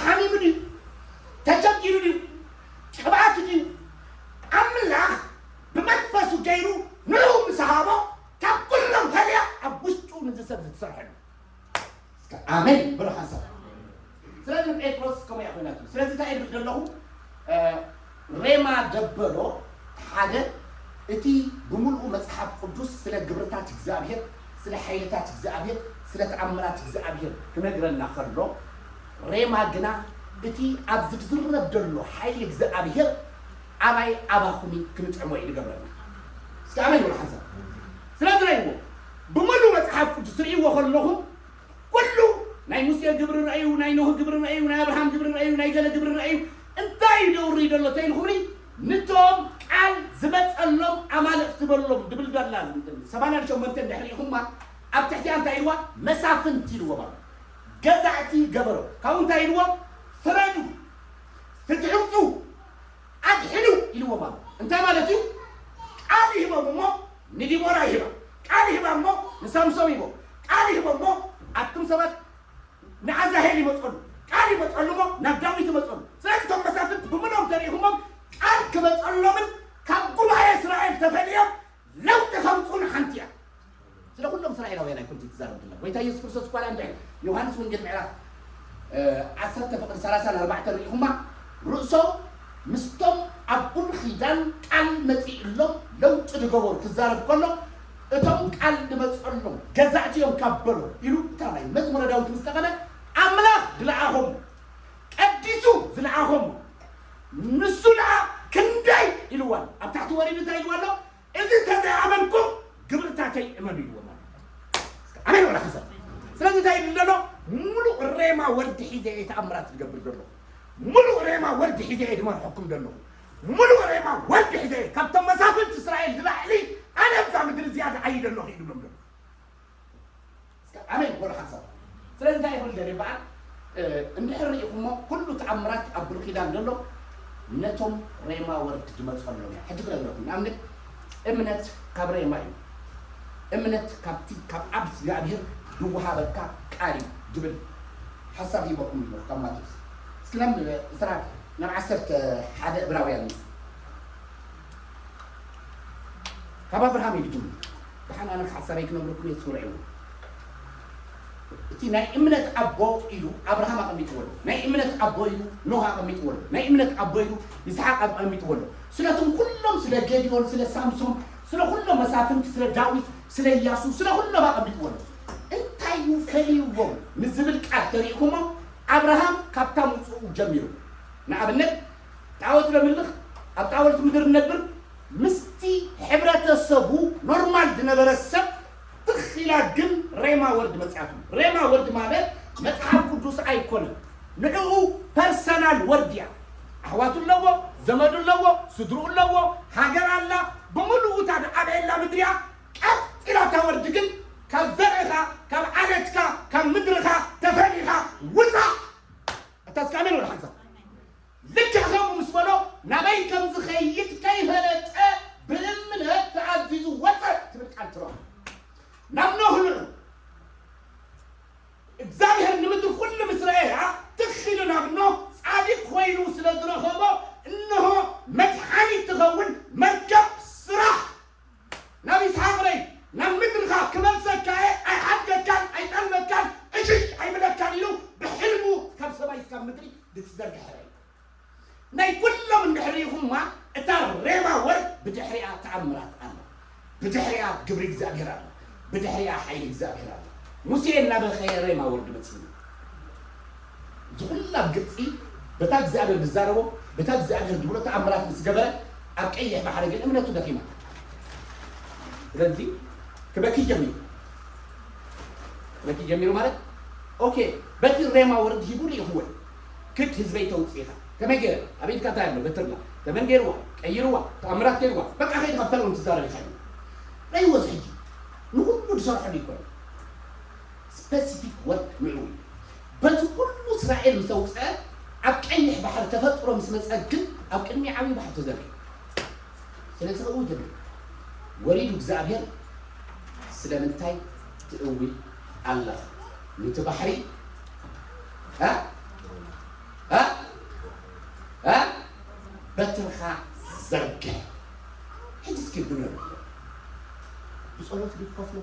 ሓሚሙ ድዩ? ተቸጊሩ ድዩ? ቅብኣት ድዩ? ኣምላኽ ብመንፈሱ ገይሩ ንዑ ምስ ሃቦ፣ ካብ ኩሎም ፈልያ ኣብ ውሽጡ ንዚ ሰብ ዝትሰርሐሉ። እስከ ኣሜን በሉ ሓንሳብ። ስለዚ ጴጥሮስ ከምኡ እያ ኮይናቱ። ስለዚ እንታይ እብል ዘለኹ? እ፣ ሬማ ደበሎ ሓደ፣ እቲ ብምሉኡ መጽሓፍ ቅዱስ ስለ ግብርታት እግዚኣብሔር፣ ስለ ሓይልታት እግዚኣብሔር፣ ስለ ተኣምራት እግዚኣብሔር ክነግረና ከሎ፣ ሬማ ግና እቲ ኣብዚ ዝዝረብ ዘሎ ሓይሊ እግዚኣብሔር ኣባይ ኣባኹም ክንጥዕሞ እዩ ዝገብረና። እስከ ኣሜን በሉ ሓንሳብ። ስለዚ ረእይዎ፣ ብምሉእ መጽሓፍ ቅዱስ ርእይዎ ከለኹም፣ ኩሉ ናይ ሙሴ ግብሪ ረእዩ፣ ናይ ኖህ ግብሪ ረእዩ፣ ናይ ኣብርሃም ግብሪ ረእዩ፣ ናይ ገለ ግብሪ ረእዩ፣ እንታይ እዩ ደውሪ ዘሎ ተይልኩምኒ? ንቶም ቃል ዝመጸሎም ኣማልእቲ በሎም ድብል ዳላ ሰማንያን ሸሞንተን ድሕሪ ኢኹማ ኣብ ትሕቲኣ እንታይ ኢልዋ? መሳፍንቲ ኢልዎም ኣሎ። ገዛእቲ ገበሮ። ካብኡ እንታይ ኢልዎም? ፍረዱ፣ ፍትሒ ውፁ፣ ኣድሕኑ ኢልዎም ኣሎ። እንታይ ማለት እዩ? ቃል ይህቦም እሞ ንዲቦራ ይህባ፣ ቃል ይህባ እሞ ንሳምሶም ይህቦ፣ ቃል ይህቦ እሞ ኣቱም ሰባት ንኣዛሄል ይመፀሉ፣ ቃል ይመፀሉ እሞ ናብ ዳዊት ይመፀሉ። ስለዚ እቶም መሳፍንት ብምሎም ተሪኢኹሞም ቃል ክመፀሎምን ካብ ጉባኤ እስራኤል ተፈልዮም ለውጢ ከምፅኡን ሓንቲ እያ። ስለ ኩሎም እስራኤላውያን ኣይኮንትን ትዛረብ ዘላ። ጎይታ የሱስ ክርስቶስ እኳ እንታይ ዮሃንስ ወንጌል ምዕራፍ፣ እ፣ ዓሰርተ ፍቕዲ ሰላሳን ኣርባዕተን ርኢኹማ፣ ርእሶም ምስቶም ኣብ ብሉይ ኪዳን ቃል መጺእሎም ለውጢ ዝገበሩ ክዛረብ ከሎ፣ እቶም ቃል ዝመጸሎም ገዛእቲ እዮም ካብ በሎ ኢሉ፣ እታ ናይ መዝሙረ ዳዊት ምስ ጠቐመ፣ ኣምላኽ ዝለኣኾም፣ ቀዲሱ ዝለኣኾም፣ ንሱ ደኣ ክንደይ ኢልዋ ኣሎ። ኣብ ታሕቲ ወሪዱ እንታይ ኢልዋ ኣሎ? እዚ እንተዘይኣመንኩም ግብርታተይ እመኑ ኢልዎም ኣሎ። ኣሜን ወላ ሓንሳብ። ስለዚ እንታይ ይብል ዘሎ? ሙሉእ ሬማ ወርዲ ሒዘ እየ ተኣምራት ዝገብር ዘለኹ። ሙሉእ ሬማ ወርዲ ሒዘ እየ ዝመርሐኩም ዘለኹ። ሙሉእ ሬማ ወርዲ ሒዘ እየ። ካብቶም መሳፍንቲ እስራኤል ዝላዕሊ ኣነ ኣብዛ ምድሪ እዚኣ ዝዓዪ ዘለኹ እዩ ዝብሎም ዘሎ። እስከ ኣሜን በሉ ሓንሳብ። ስለዚ እንታይ ይኹን ደልየ በዓል፣ እ፣ እንድሕር ርኢኹሞ፣ ኩሉ ተኣምራት ኣብ ብሉይ ኪዳን ዘሎ ነቶም ሬማ ወርድ ዝመጸሎም እያ። ሕጂ ክነግረኩም፣ ንኣብነት እምነት ካብ ሬማ እዩ። እምነት ካብቲ ካብ ኣብ እግዚኣብሔር ዝወሃበካ ቃል እዩ ዝብል ሓሳብ ሂበኩም ኣለኹ ካብ ማቴዎስ። እስኪ ናብ ዕስራ፣ ናብ ዓሰርተ ሓደ ዕብራውያን ንሱ ካብ ኣብርሃም እዩ ዝጅምር። ደሓን ኣነ ሓሳበይ ክነግረኩም እየ፣ ትስምዑ። እቲ ናይ እምነት ኣቦ ኢሉ ኣብርሃም ኣቐሚጥዎ ኣሎ። ናይ እምነት ኣቦ ኢሉ ኖህ ኣቐሚጥዎ ኣሎ። ናይ እምነት ኣቦ ኢሉ ይስሓቅ ኣቐሚጥዎ ኣሎ። ስለቶም ኩሎም፣ ስለ ጌዲዮን፣ ስለ ሳምሶን፣ ስለ ኩሎም መሳፍንቲ፣ ስለ ዳዊት፣ ስለ ኢያሱ፣ ስለ ኩሎም ኣቐሚጥዎ ኣሎ። እንታይ እዩ ፈልይዎም ንዝብል ቃል ተሪእኩሞ፣ ኣብርሃም ካብታ ምውፅኡ ጀሚሩ፣ ንኣብነት ጣዖት ዘምልኽ፣ ኣብ ጣዖት ምድሪ ዝነብር፣ ምስቲ ሕብረተሰቡ ኖርማል ዝነበረ ሰብ ትኽ ኢላ ግን ሬማ ወርድ መጽኣቱ። ሬማ ወርድ ማለት መጽሓፍ ቅዱስ ኣይኮነን፣ ንዕኡ ፐርሰናል ወርድ እያ። ኣሕዋቱ ኣለዎ፣ ዘመዱ ኣለዎ፣ ስድርኡ ኣለዎ፣ ሃገር ኣላ፣ ብምሉኡ እታ ዝዓበየላ ምድሪ እያ። ቀጥ ኢላ እታ ወርድ ግን ካብ ዘርእኻ፣ ካብ ዓሌትካ፣ ካብ ምድርኻ ተፈሊኻ ውጻእ። ኣታ እስከ ኣሜን በል ሓንሳብ። ልክዕ ከምኡ ምስ በሎ፣ ናበይ ከም ዝኸይድ ከይፈለጠ ብእምነት ተኣዚዙ ወጸ ትብል ቃል ትረኽቡ። ናብ ኖህ ንዑ። እግዚኣብሔር ንምድሪ ኩሉ ምስ ረኣያ፣ ትኽ ኢሉ ናብ ኖህ ጻድቕ ኮይኑ ስለ ዝረኣ፣ ኢኹማ፣ እታ ሬማ ወርድ ብድሕሪኣ ተኣምራት ኣሎ፣ ብድሕሪኣ ግብሪ እግዚኣብሔር ኣሎ፣ ብድሕሪኣ ሓይሊ እግዚኣብሔር ኣሎ። ሙሴ እናበኸየ ሬማ ወርድ መጺኡ። እዚ ኩሉ ኣብ ግብጺ በታ እግዚኣብሔር ዝዛረቦ፣ በታ እግዚኣብሔር ዝብሎ ተኣምራት ምስ ገበረ፣ ኣብ ቀይሕ ባሕሪ ግን እምነቱ ደኺማ። ስለዚ ክበኪ ጀሚሩ። ክበኪ ጀሚሩ ማለት፣ ኦኬ፣ በቲ ሬማ ወርድ ሂቡ ልኢኽዎ እዩ። ክድ ህዝበይ ተውፅእ ኢኻ። ከመይ ገይረ? ኣብ ኢድካ እንታይ ኣሎ? በትርላ። ተመን ገይርዋ፣ ቀይርዋ፣ ተኣምራት ገይርዋ። በቃ ከይድካ ፈርም ትዛረብ ኢኻ እዩ። ናይ ወዝ ሕጂ ንኹሉ ዝሰርሐሉ ይኮነ። ስፐሲፊክ ወርድ ንዕኡ እዩ። በዚ ኩሉ እስራኤል ምስ ኣውፅአ፣ ኣብ ቀይሕ ባሕሪ ተፈጥሮ ምስ መፀ ግን ኣብ ቅድሚ ዓብዪ ባሕሪ ተዘርጊሑ። ስለዚ ከብኡ ጀሚሩ። ወሪዱ እግዚኣብሔር፣ ስለምንታይ ትእዊ ኣለኻ? ነቲ ባሕሪ፣ እ? እ? እ? በትርኻ ዘርግሕ። ሕጂ እስኪ ግመሉ። ብጸሎት ድዩ ክኸፍሎ?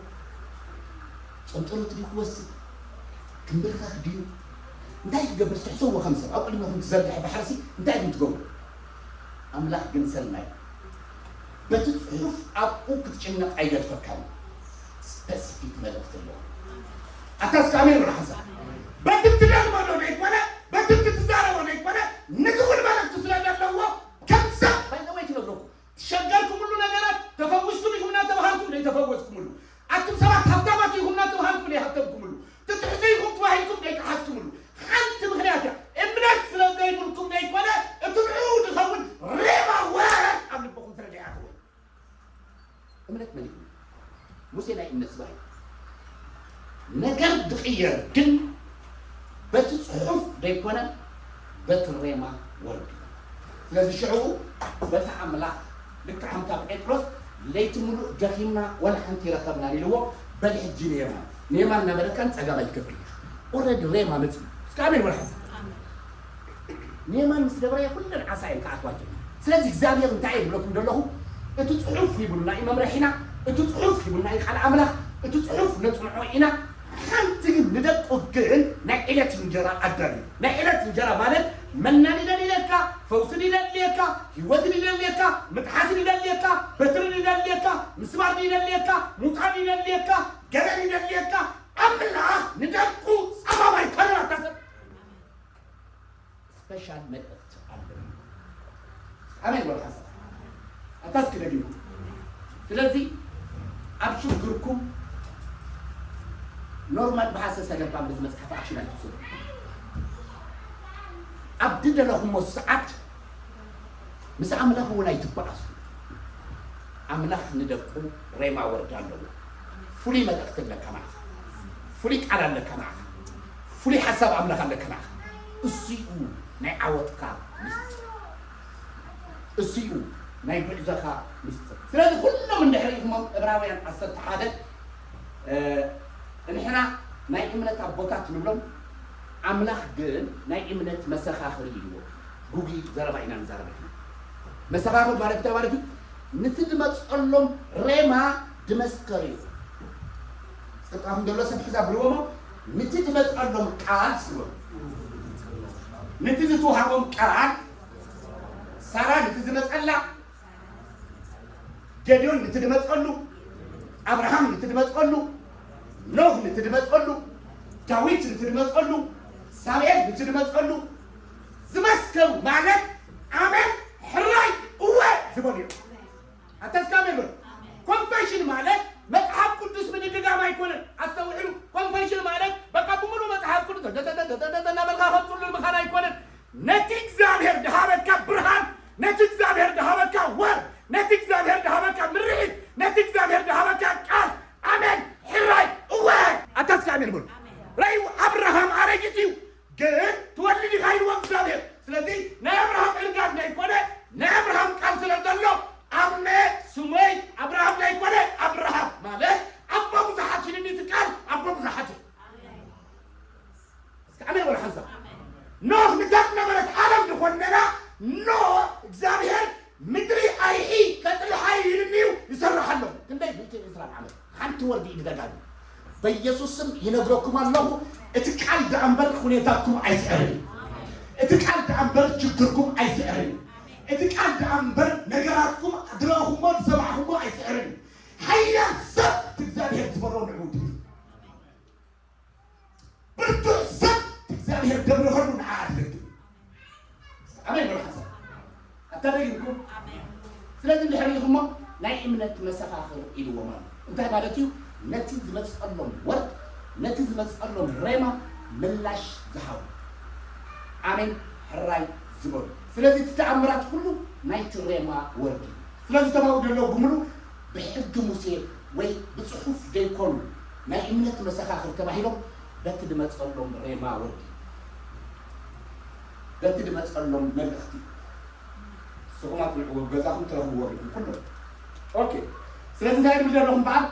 ጸንጸሎት ድዩ ክወስድ? ክንበርኸኽ ድዩ? እንታይ ክገብር? እስኪ ሕሰብዎ ከም ሰብ። ኣብ ቅድሚኹም ትዘርግሐ ባሕርሲ እንታይ ኢኹም ትገብሩ? ኣምላኽ ግን ሰናይ። በቲ ጽሑፍ ኣብኡ ክትጭነቕ ኣይገድፈካን። ስፐሲፊክ መልእኽቲ ኣለዎ። ኣታ እስከ ኣሜን በሉ ሓንሳብ። በቲ እትደግሞ ዶ ዘይኮነ፣ በቲ እትዛረቦ ዘይኮነ፣ ንትኹል መልእኽቲ ስለ ዘለዎ ከም ሰብ ባይዘወይ ትነግረኩም። ትሸገርኩምሉ ነገራት ተፈዊስኩም ኢኹም እናተባሃልኩም ዘይተፈወስኩምሉ፣ ኣቱም ሰባት ሃብታማት ኢኹም እናተባሃልኩም ዘይሃብተምኩምሉ፣ ትትሕዙ ኢኹም ተባሂልኩም ዘይተሓዝኩምሉ፣ ሓንቲ ምኽንያት እያ። እምነት ስለ ዘይብልኩም ዘይኮነ፣ እቲ ንዕኡ ዝኸውን ሬማ ወርድ ኣብ ልብኹም ስለ ዘይኣተወ። እምነት መን እዩ? ሙሴ ናይ እምነት ስባይ እዩ። ነገር ዝቕየር ግን በቲ ጽሑፍ ዘይኮነ በቲ ሬማ ወርድ እዩ። ስለዚ ሽዑ በቲ ኣምላኽ ልክዕ ከምታ ጴጥሮስ ለይቲ ምሉእ ደኺምና ወላ ሓንቲ ይረኸብናን ኢልዎ በል ሕጂ ንየማን ንየማን እናበለካ ንጸጋም ኣይትገብር ኢኻ። ኦረዲ ሬማ መጽኡ እስከ ኣሜን በል ሓንሳብ። ንየማን ምስ ገበረዮ ኩለን ዓሳ እየን ክኣትዋ ጀሚረን። ስለዚ እግዚኣብሔር እንታይ እየ ዝብለኩም ዘለኹ? እቲ ጽሑፍ ሂቡና እዩ መምርሒና፣ እቲ ጽሑፍ ሂቡና እዩ ቃል ኣምላኽ፣ እቲ ጽሑፍ ነጽንዖ ኢና። ሓንቲ ግን ንደቁ ግን ናይ ዕለት እንጀራ ኣዳልዩ። ናይ ዕለት እንጀራ ማለት መናን ይደልየካ፣ ፈውስን ይደልየካ፣ ህይወትን ይደልየካ፣ ምጥሓስን ይደልየካ፣ በትርን ይደልየካ፣ ምስባርን ይደልየካ፣ ሙጣን ይደልየካ፣ ገበን ይደልየካ። ኣምላኽ ንደቁ ጸማማይ ኮነ ኣታሰብ ስፔሻል መልእኽቲ ኣለዎ። ኣሜን በሉ ሓንሳብ። ኣታ እስኪ ደጊሙ። ስለዚ ኣብ ሽግርኩም ኖርማል ብሃሰሰ ለባም በዚ መጽሓፍ ኣክሽን ኣይትውሰዱ። ኣብ ድደለኹሞ ሰዓት ምስ ኣምላኽ እውን ኣይትበኣሱ። ኣምላኽ ንደቁ ሬማ ወርድ ኣለዎ። ፍሉይ መልእኽቲ ኣለካ ንዓኻ። ፍሉይ ቃል ኣለካ ንዓኻ። ፍሉይ ሓሳብ ኣምላኽ ኣለካ ንዓኻ። እሱ እዩ ናይ ዓወትካ ምስጢር። እሱ እዩ ናይ ጉዕዞኻ ምስጢር። ስለዚ ኩሎም እንድሕር ኢኹሞም ዕብራውያን ዓሰርተ ሓደ፣ እ፣ ንሕና ናይ እምነት ኣቦታት ንብሎም፣ ኣምላኽ ግን ናይ እምነት መሰኻኽር እዩ። ጉጉይ ዘረባ ኢና ንዛረብ ኣለና። መሰኻኽር ማለት እንታይ ማለት እዩ? ንቲ ድመጸሎም ሬማ ድመስከር እዩ። ጽድቃኹም ዘሎ ሰብ ሕዛ ብልዎ እሞ፣ ንቲ ድመጸሎም ቃል ስልዎ። ንቲ ዝትውሃቦም ቃል፣ ሳራ ንቲ ዝመጸላ፣ ገድዮን ንቲ ድመጸሉ፣ ኣብርሃም ንቲ ድመጸሉ፣ ኖህ ንቲ ድመጸሉ፣ ዳዊት ንቲ ድመጸሉ፣ ሳሙኤል ንቲ ድመጸሉ፣ ዝመስከሩ ማለት ኣመን ሕራይ እወ ዝበሉ እዮም። ኣታ እስከ ኣሜን በሉ። ኮንፈሽን ማለት መጽሓፍ ቅዱስ ምድግጋም ኣይኮነን። ኣስተውዕሉ። ኮንፈሽን ማለት በቃ ብምሉእ መጽሓፍ ቅዱስ ተተተተተተ እናበልካ ከም ጽሉል ምኻን ኣይኮነን። ነቲ እግዚኣብሔር ድሃበካ ብርሃን፣ ነቲ እግዚኣብሔር ድሃበካ ወር፣ ነቲ እግዚኣብሔር ድሃበካ ምርኢት፣ ነቲ እግዚኣብሔር ድሃበካ ቃል ኣመን ሕራይ እወ። ኣታ እስከ ኣሜን በሉ። ራእዩ ኣብርሃም ኣረጊት እዩ። ግን ትወልድ ኢኻ ኢልዎ እግዚኣብሔር። ስለዚ ናይ ኣብርሃም እርጋን ዘይኮነ፣ ናይ ኣብርሃም ቃል ስለ ዘሎ፣ ኣመ ስመይ ኣብርሃም ዘይኮነ ኣብርሃም ማለት ኣቦ ብዙሓት ኢሉኒ፣ እቲ ቃል ኣቦ ብዙሓት እዩ። እስኪ ኣሜን በሉ ሓንሳብ። ኖህ ንታ ዝነበረት ዓለም ዝኾነና፣ ኖህ እግዚኣብሔር ምድሪ ኣይሒ ከጥልሓ ኢሉኒ እዩ ይሰርሕ ኣሎ። ክንደይ ሚእቲ ዕስራን ዓመት ሓንቲ ወርዲ እዩ ደጋግም። በኢየሱስ ስም ይነግረኩም ኣለኹ፣ እቲ ቃል ደኣ እምበር ሁኔታትኩም ኣይስዕርን እዩ። እቲ ቃል ደኣ እምበር ችግርኩም ኣይስዕርን እዩ። እቲ ቃል ደኣ እምበር ነገራትኩም ዝረኣኹሞ ዝሰማዕኹሞ ኣይስዕርን እዩ። ሓያል ሰብ እቲ እግዚኣብሔር ዝበሎ ንዕኡ ድብል። ብርቱዕ ሰብ እቲ እግዚኣብሔር ደብርኸሉ ንዓ ኣድረግም። ኣሜን በሉ ሓሳብ ኣታ ደጊምኩም። ስለዚ እንድሕር ኢኹሞ ናይ እምነት መሰኻኽር ኢልዎም ኣሎ። እንታይ ማለት እዩ? ነቲ ዝመፀሎም ወርድ፣ ነቲ ዝመፀሎም ሬማ ምላሽ ዝሃቡ፣ ኣሜን ሕራይ ዝበሉ። ስለዚ እቲ ተኣምራት ኩሉ ናይቲ ሬማ ወርድ እዩ። ስለዚ ተማኡ ደሎ ብምሉ ብሕጊ ሙሴ ወይ ብፅሑፍ ደይኮኑ ናይ እምነት መሰኻኽር ተባሂሎም በቲ ድመፀሎም ሬማ ወርድ እዩ። በቲ ድመፀሎም መልእኽቲ ንስኹም ኣፅንዕዎ፣ ኣብ ገዛኹም ትረኽብዎ ኢኹም ኩሎም። ኦኬ። ስለዚ እንታይ ድብል ዘለኹም በዓል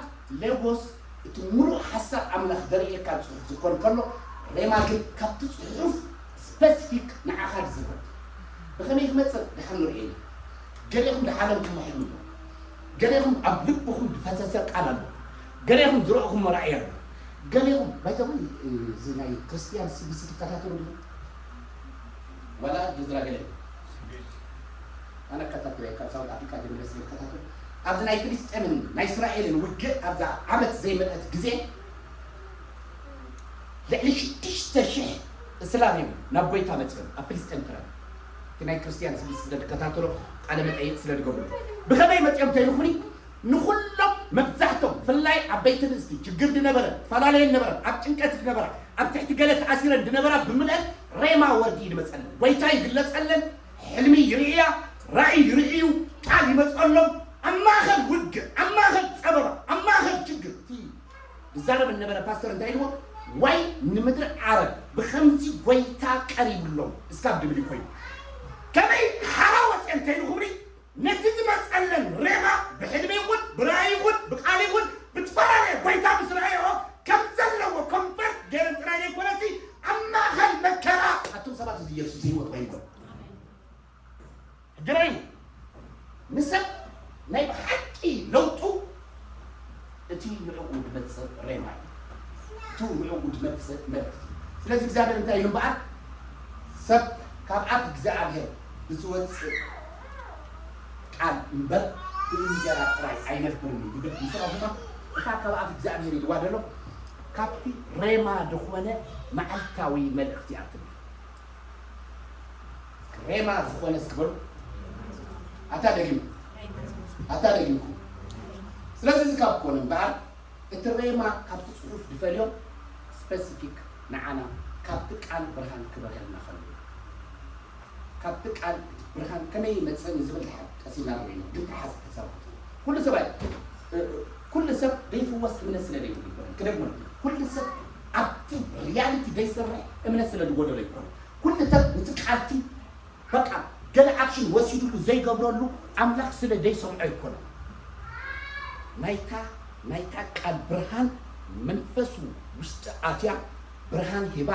ሌጎስ እቲ ሙሉእ ሓሳብ ኣምላኽ ዘርእየካ ጽሑፍ ዝኾን ከሎ፣ ሬማ ግን ካብቲ ጽሑፍ ስፐሲፊክ ንዓኻ ዝዝረብ ብኸመይ ክመጽእ ድሓን ንርእዮ ኢና። ገሊኹም ድሓለም ከመሕልምዎ፣ ገሊኹም ኣብ ልብኹም ዝፈሰሰ ቃል ኣሎ፣ ገሊኹም ዝረእኹም ራእይ ኣሎ፣ ገሊኹም ባይተዊ እዚ ናይ ክርስትያን ሲቢሲ ትከታተሉ ዲኹም? ዋላ ጅዝራ ገለ ኣነ እከታተል እየ፣ ካብ ሳውት ኣፍሪቃ ጀሚረ ስለ እከታተል። ኣብዚ ናይ ፍልስጤምን ናይ እስራኤልን ውግእ ኣብዛ ዓመት ዘይመልአት ግዜ ልዕሊ ሽዱሽተ ሽሕ እስላም እዮም ናብ ጎይታ መፅኦም ኣብ ፍልስጤም ትረን። እቲ ናይ ክርስትያን ስቢስ ስለ ዝከታተሎ ቃለ መጠይቅ ስለ ዝገብሩ ብኸመይ መፅኦም ተይልኩኒ ንኹሎም መብዛሕቶም ብፍላይ ዓበይቲ ንእስቲ ችግር ዝነበረን ተፈላለየን ነበረን ኣብ ጭንቀት ዝነበራ ኣብ ትሕቲ ገለ ተኣሲረን ዝነበራ ብምልአን ሬማ ወርዲ ይመፀለን ጎይታ ይግለፀለን ሕልሚ ይርእያ ራእይ ይርእዩ ቃል ይመፀሎም ኣብ ማእኸል ውግእ ኣብ ማእኸል ፀበባ ኣብ ማእኸል ችግር እቲ ዝዛረብ ዝነበረ ፓስተር እንታይ ኢልዎ ዋይ ንምድሪ ዓረብ ብኸምዚ ጎይታ ቀሪብሎም እስካብ ድብል ኮይኑ ከመይ ሓራ ወፀ እንተኢልኹምኒ ነቲ ዝመፀለን ሬማ ብሕልሚ ይኹን ብራእይ ይኹን ብቃል ይኹን ብትፈላለየ ጎይታ ምስ ረኣዮ ከም ዘለዎ ኮንፈርት ገይረን ጥራይ ዘይኮነሲ ኣብ ማእኸል መከራ ኣቱም ሰባት እዚ የሱስ ህይወት ኮይንኩም ሕጂ ራእዩ ንሰብ ናይ ብሓቂ ለውጡ እቲ ንዕኡ ዝመፅእ ሬማ እዩ እቲ ንዕኡ ዝመፅእ መልእክቲ ስለዚ እግዚኣብሔር እንታይ እዩ እምበኣር ሰብ ካብ ኣፍ እግዚኣብሔር ብዝወፅእ ቃል እምበር ብእንጀራ ጥራይ ኣይነብርን እዩ ዝብል ምስ ረኹማ እታ ካብ ኣፍ እግዚኣብሔር ይድዋ ደሎ ካብቲ ሬማ ዝኾነ መዓልታዊ መልእኽቲ እያ ትብል ሬማ ዝኾነ እስኪ በሉ ኣታ ደጊም ኣታ ደጊምኩም ስለዚ እዚ ካብ ኮነ እምበኣር እቲ ሬማ ካብቲ ፅሑፍ ድፈልዮም ስፐሲፊክ ንዓና ካብቲ ቃል ብርሃን ክበርሀልና ከሎ ካብቲ ቃል ብርሃን ከመይ ይመፅእ ንዝብል ድሓር ቀሲና ንሪኦ ግን ተሓዝ ሓሳብ ክትህቡ ኩሉ ሰብ ኣይ ኩሉ ሰብ ዘይፍወስ እምነት ስለ ዘይብሉ ይኮነ ክደግሞ ኩሉ ሰብ ኣብቲ ሪያሊቲ ዘይሰርሕ እምነት ስለ ዝጎደሎ ይኮነ ኩሉ ሰብ ንቲ ቃልቲ በቃ ገለ ኣክሽን ወሲድሉ ዘይገብረሉ ኣምላኽ ስለ ዘይሰምዖ ኣይኮነን ናይታ ናይታ ቃል ብርሃን መንፈሱ ውሽጢ ኣትያ ብርሃን ሂባ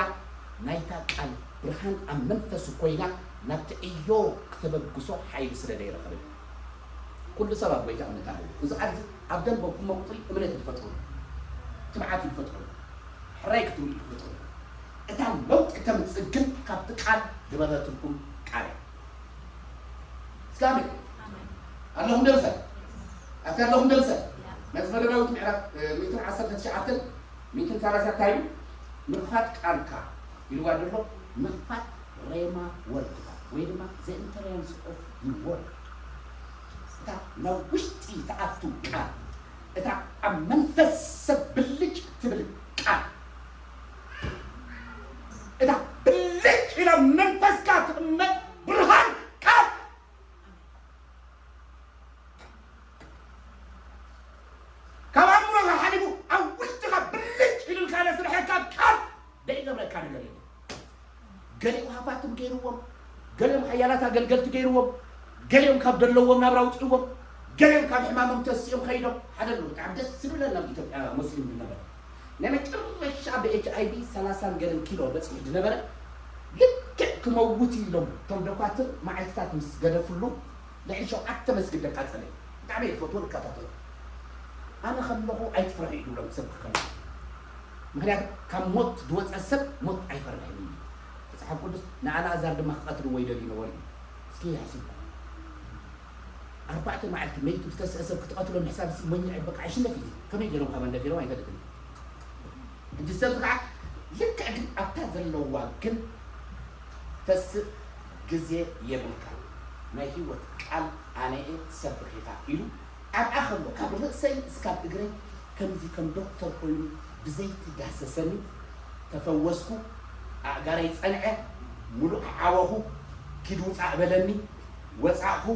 ናይታ ቃል ብርሃን ኣብ መንፈሱ ኮይና ናብቲ ዕዮ ክተበግሶ ሓይሊ ስለ ዘይረኸበ ኩሉ ሰብ ኣብ ጎይታ እምነት ኣለዎ እዚ ቃል ኣብ ደንበ ኩመ ቁጥሪ እምነት ይፈጥሩ ትብዓት ይፈጥሩ ሕራይ ክትምልእ ይፈጥሩ እታ ለውጢ ተምፅእ ግን ካብቲ ቃል ዝበረትልኩም ቃል እያ እስኪ ኣሜን ኣለኹም ደምሰ ኣቲ ኣለኹም ደምሰ መዝሙረ ዳዊት ምዕራፍ ሚእትን ዓሰርተ ትሽዓተን ሚእትን ሰላሳ እንታይ እዩ ምኽፋት ቃልካ ኢልዋ ዘሎ ምኽፋት ሬማ ወርድካ ወይ ድማ ዘእንተርያን ስቆፍ ይወርድ እታ ናብ ውሽጢ ትኣቱ ቃል እታ ኣብ መንፈስ ሰብ ብልጭ ትብል ቃል እታ ብልጭ ኢላ መንፈስካ ትቕመጥ ብርሃን ቃል ካብ ኣእምሮኻ ሓሊፉ ኣብ ውሽጥኻ ብልጭ ኢሉልካ ዘስርሐካ ቃል ዘይገብረካ ነገር የለን ገሊኡ ሃፋትም ገይርዎም ገሊኦም ሓያላት ኣገልገልቲ ገይርዎም ገሊኦም ካብ ደለዎም ናብራ ኣውፅእዎም ገሊኦም ካብ ሕማሞም ተሲኦም ከይዶም ሓደ ኣለዉ ብጣዕሚ ደስ ዝብለና ኣብ ኢትዮጵያ ሙስሊም ዝነበረ ናይ መጨረሻ ብኤች ኣይቪ ሰላሳን ገለን ኪሎ በፂሑ ዝነበረ ልክዕ ክመውት ኢሎም እቶም ደኳትር መዓልትታት ምስ ገደፍሉ ልዕሊ ሸውዓተ መስጊድ ደቃፀለ ብጣዕሚ እየ ዝፈትዎ ዝከታተሎ ኣነ ከለኹ ኣይትፍረሑ እዩ ዝብሎም ሰብ ክከምሉ ምክንያቱ ካብ ሞት ዝወፀ ሰብ ሞት ኣይፈርሕን እዩ መፅሓፍ ቅዱስ ንኣልኣዛር ድማ ክቐትልዎ ይደልዩ ነበሩ እዩ እስኪ ይሕስብኩም ኣርባዕተ መዓልቲ መይቱ ዝተስአ ሰብ ክትቐትሎ ምሕሳብ ሲ ሞኛ እዩ። በቃ ዕሽነት እዩ። ከመይ ገይሮም ካብ ኣንደፊሮም ኣይፈልጥን። ሕጂ ሰብ ከዓ ልክዕ ግን ኣብታ ዘለዋ ግን ተስእ ግዜ የብልካ። ናይ ህይወት ቃል ኣነ እየ ትሰብኽ ኢኻ ኢሉ ኣብኣ ከሎ ካብ ርእሰይ እስካብ እግረይ ከምዚ ከም ዶክተር ኮይኑ ብዘይቲ ዳሰሰኒ ተፈወስኩ። ኣእጋረይ ጸንዐ፣ ሙሉእ ዓወኹ። ኪድ ውጻእ በለኒ፣ ወጻእኹ።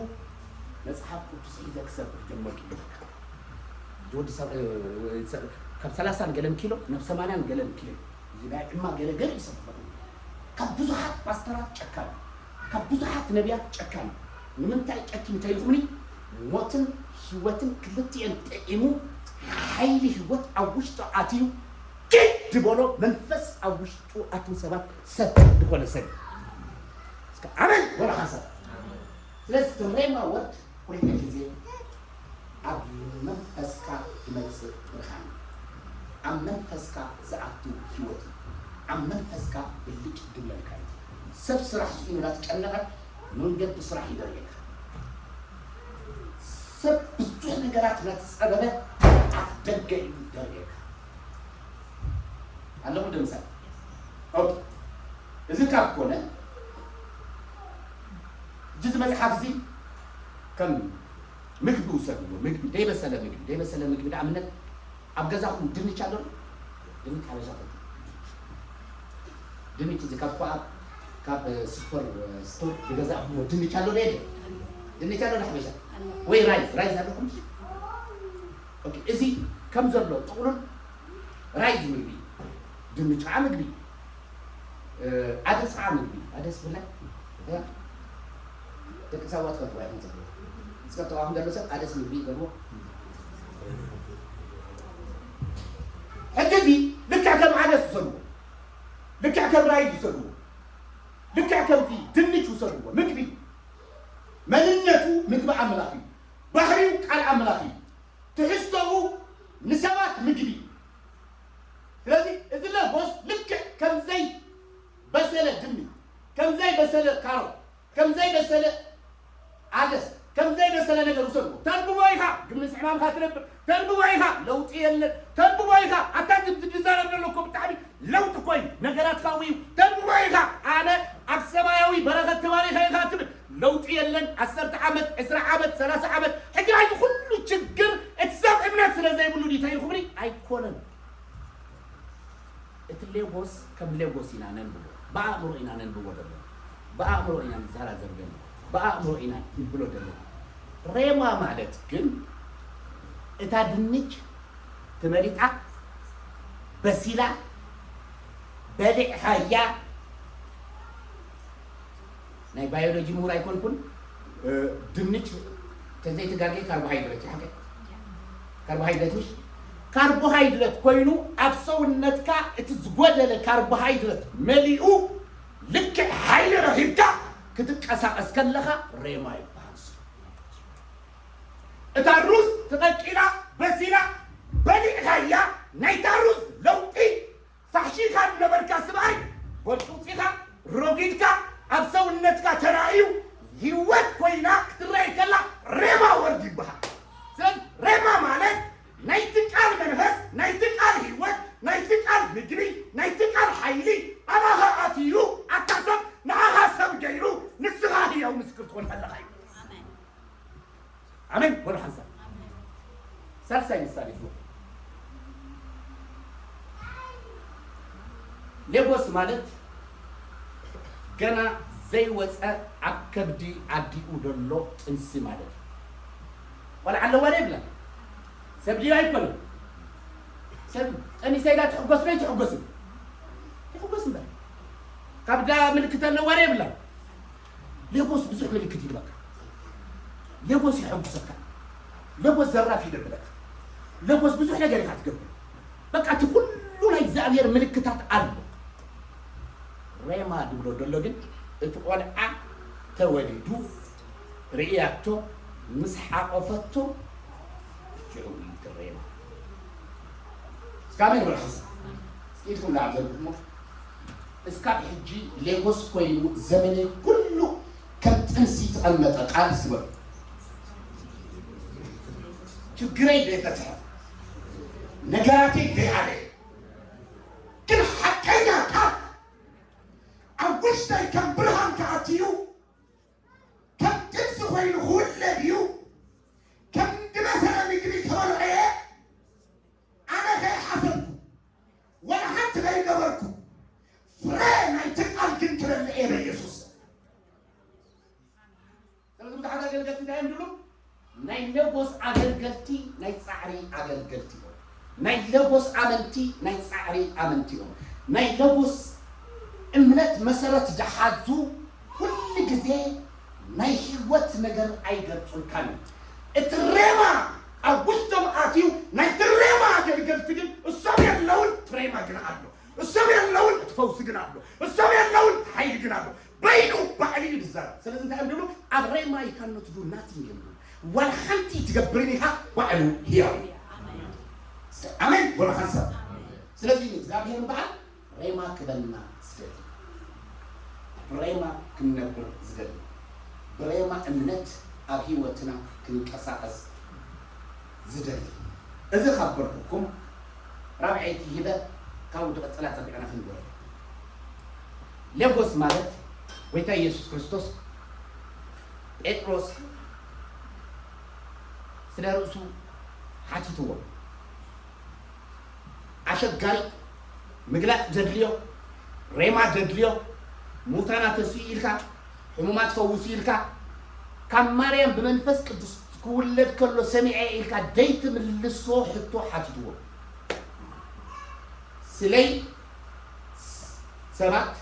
መጽሓፍ ቅዱስ ሒዘ ክሰብኽ ጀመርኩ ይብለካ። እዚ ወዲ ሰብ ካብ ሰላሳን ገለን ኪሎ ናብ ሰማንያን ገለን ኪሎ እዚ ናይ ዕማ ገለ ገለ ይሰብኽ። ካብ ብዙሓት ፓስተራት ጨካን፣ ካብ ብዙሓት ነቢያት ጨካን። ንምንታይ ጨኪን እንተኢልኩምኒ፣ ሞትን ህይወትን ክልቲኤን ጥዒሙ ሓይሊ ህይወት ኣብ ውሽጡ ኣትዩ ግድ በሎ መንፈስ ኣብ ውሽጡ ኣትዩ ሰባት ሰብ ዝኾነ ሰብ። እስከ ኣሜን በሉ ሓንሳብ። ስለዚ እቲ ሬማ ወርድ ኩሉ ግዜ ኣብ መንፈስካ ዝመጽእ ብርሃን እዩ። ኣብ መንፈስካ ዝኣቱ ህይወት እዩ። ኣብ መንፈስካ ብልጭ ድብለልካ እዩ። ሰብ ስራሕ ስኢኑ እናተጨነቐ መንገዲ ስራሕ ይደርየካ። ሰብ ብዙሕ ነገራት እናተጸበበ ኣፍ ደገ እዩ ደርየካ። ኣለኹም ዶ ምሳሌ? ኦኬ። እዚ ካብ ኮነ፣ ሕጂ እዚ መጽሓፍ እዚ ከም ምግቢ ውሰድዎ። ምግቢ፣ ዘይበሰለ ምግቢ፣ ዘይበሰለ ምግቢ ንኣብነት ኣብ ገዛኹም ድንች ኣሎ ዶ? ድንች ሓበሻ ፈቱ። ድንች እዚ ካብ ኮኣ፣ ካብ ሱፐር ስቶር ዝገዛእኹምዎ ድንች ኣሎ ዶ የለን? ድንች ኣሎ ዶ ሓበሻ? ወይ ራይዝ፣ ራይዝ ኣለኩም? ኦኬ፣ እዚ ከም ዘሎ ጥቕሉል ራይዝ ምግቢ፣ ድንች ከዓ ምግቢ፣ እ፣ ኣደስ ከዓ ምግቢ፣ ኣደስ ብላይ፣ እ፣ ደቂ ሰባት ከጥዋ ይኹን ጽቡቕ። እስከ ተዋም ዘሎ ሰብ ኣደስ ምግቢ ይገብሮ። ሕጂ እዚ ልክዕ ከም ኣደስ ዝሰድዎ፣ ልክዕ ከም ራይዝ ዝሰድዎ፣ ልክዕ ከምዚ ድንች ዝሰድዎ ምግቢ፣ መንነቱ ምግቢ ኣምላኽ እዩ። ባህሪው ቃል ኣምላኽ እዩ። ትሕዝቶኡ ንሰባት ምግቢ። ስለዚ እዚ ለጎስ ልክዕ ከምዘይ በሰለ ድንች፣ ከምዘይ በሰለ ካሮት፣ ከምዘይ በሰለ ኣደስ፣ ከምዘይ በሰለ ነገር ውሰድዎ። ተንብቦ ኢኻ፣ ግን ምስ ሕማምካ ትነብር። ተንብቦ ኢኻ፣ ለውጢ የለን። ተንብቦ ኢኻ፣ ኣታ ዝብ-፣ ዝዛረብ ዘሎ እኮ ብጣዕሚ ለውጢ እኮ እዩ። ነገራት ካብኡ እዩ። ተንብቦ ኢኻ፣ ኣነ ኣብ ሰማያዊ በረኸት ተባሪኸ ኢኻ ትብል። ለውጢ የለን። ዓሰርተ ዓመት፣ ዕስራ ዓመት፣ ሰላሳ ዓመት፣ ሕጂ ናይዚ ኩሉ ችግር እቲ ሰብ እምነት ስለ ዘይብሉ ድዩ ተይልኩምኒ? ኣይኮነን። እቲ ሌጎስ ከም ሌጎስ ኢና ነንብቦ። ብኣእምሮ ኢና ነንብቦ ዘለና። ብኣእምሮ ኢና ንዘራዘር ዘለና። ብኣእምሮ ኢና ንብሎ ዘለና። ሬማ ማለት ግን እታ ድንች ተመሊጣ፣ በሲላ፣ በሊዕኻያ፣ ናይ ባዮሎጂ ምሁር ኣይኮንኩን። እ፣ ድንች ተዘይተጋግየ ካርቦሃይድሬት እዩ፣ ሓቀይ? ካርቦሃይድሬት ምሽ? ካርቦሃይድሬት ኮይኑ ኣብ ሰውነትካ እቲ ዝጎደለ ካርቦሃይድሬት መሊኡ ልክዕ ሓይሊ ረኺብካ ክትንቀሳቐስ ከለኻ ሬማ ይበሃል። እታ ሩዝ ተቐቂላ በሲላ በሊዕካያ፣ ናይታ ሩዝ ለውጢ ፋሕሺኻ ዝነበርካ ስብኣይ በርጩጺኻ ሮጊድካ ኣብ ሰውነትካ ተራእዩ ህይወት ኮይና ክትረኣይ ከላ ሬማ ወርድ ይበሃል። ስለዚ ሬማ ማለት ናይቲ ቃል መንፈስ፣ ናይቲ ቃል ህይወት፣ ናይቲ ቃል ምግቢ፣ ናይቲ ቃል ሓይሊ ኣባኻ ኣትዩ ኣታ ሰብ ንዓኻ ሰብ ገይሩ ንስኻ ህያው ምስክር ትኾን ከለኻ እዩ። ኣሜን። ኣሜን በሉ ሓንሳብ። ኣሜን። ሳልሳይ ምሳሌ ህይወት። ሌጎስ ማለት ገና ዘይወፀ ኣብ ከብዲ ኣዲኡ ዘሎ ጥንሲ ማለት እዩ። ቆልዓ ኣለዋ ዶ የብላን? ሰብ ድዩ ኣይኮነን? ሰብ ጠኒሳ ኢላ ትሕጎስ ዶ ኣይትሕጎስን? ትሕጎስ እምበር። ካብ ዳ ምልክት ኣለዋ ዶ የብላን? ሌጎስ ብዙሕ ምልክት ይህበካ። ሌጎስ የሐጉሰካ። ሌጎስ ዘራፍ ይደብለካ። ሌጎስ ብዙሕ ነገር ኢኻ ትገብር። በቃ እቲ ኩሉ ናይ እግዚኣብሔር ምልክታት ኣሎ። ሬማ ድብሎ ዘሎ ግን እቲ ቆልዓ ተወሊዱ ርእያቶ ምስ ሓቆፈቶ ሽዑ እዩ እቲ ሬማ። እስካብ መን ይበልሐስ? እስኪ ኢድኩም ንላዕሊ ዘርግሑ እሞ። እስካብ ሕጂ ሌጎስ ኮይኑ ዘመነይ ኩሉ ከም ጥንሲ ተቐመጠ ቃል እስኪ በሉ። ችግረይ ዘይፈትሐ፣ ነገራተይ ዘይኣለየ፣ ግን ሓቀኛ ካብ ኣብ ውሽጠይ ከም ብርሃን ክኣትዩ፣ ከም ጥንሲ ኮይኑ ክውለድ እዩ። ከም ዝመሰለ ምግቢ ክበልዖ እየ። ኣነ ከይሓሰብኩ፣ ወላ ሓንቲ ከይገበርኩ፣ ፍረ ናይቲ ቃል ግን ክበልዕ እየ በኢየሱስ። ስለዚ ብዙሓት ኣገልገልቲ እንታይ እዮም ዝብሉ? ናይ ለጎስ ኣገልገልቲ ናይ ጻዕሪ ኣገልገልቲ እዮም። ናይ ለጎስ ኣመንቲ ናይ ጻዕሪ ኣመንቲ እዮም። ናይ ለጎስ እምነት መሰረት ዝሓዙ ኩሉ ግዜ ናይ ህይወት ነገር ኣይገልጹልካን እዩ። እቲ ሬማ ኣብ ውሽጦም ኣትዩ ናይቲ ሬማ ኣገልገልቲ ግን እሶም የለውን፣ እቲ ሬማ ግን ኣሎ። እሶም የለውን፣ እቲ ፈውሲ ግን ኣሎ። እሶም የለውን፣ እቲ ሓይሊ ግን ኣሎ። በይኑ ባዕሉ እዩ ዝዛረብ። ስለዚ እንታይ እዮም ዝብሉ? ኣብ ሬማ you cannot do nothing እዮም ዝብሉ። ዋላ ሓንቲ ትገብርን ኢኻ፣ ባዕሉ ህያው እዩ። ኣሜን። ወላ ሓንሳብ። ስለዚ እግዚኣብሔር በዓል ሬማ ክበና ዝደሊ፣ ብሬማ ክንነብር ዝደሊ፣ ብሬማ እምነት ኣብ ህይወትና ክንንቀሳቐስ ዝደሊ። እዚ ካብ በልኩኩም ራብዐይቲ ሂበ፣ ካብኡ ዝቕጽል ኣጸቢቕና ክንገሮ። ሌጎስ ማለት ጎይታ ኢየሱስ ክርስቶስ ጴጥሮስ ስለ ርእሱ ሓቲትዎ። ኣሸጋሪ ምግላጽ ዘድልዮ፣ ሬማ ዘድልዮ፣ ሙታና ተስኡ ኢልካ፣ ሕሙማት ፈውሱ ኢልካ፣ ካብ ማርያም ብመንፈስ ቅዱስ ክውለድ ከሎ ሰሚዐ ኢልካ ዘይትምልሶ ሕቶ ሓቲትዎ። ስለይ ሰባት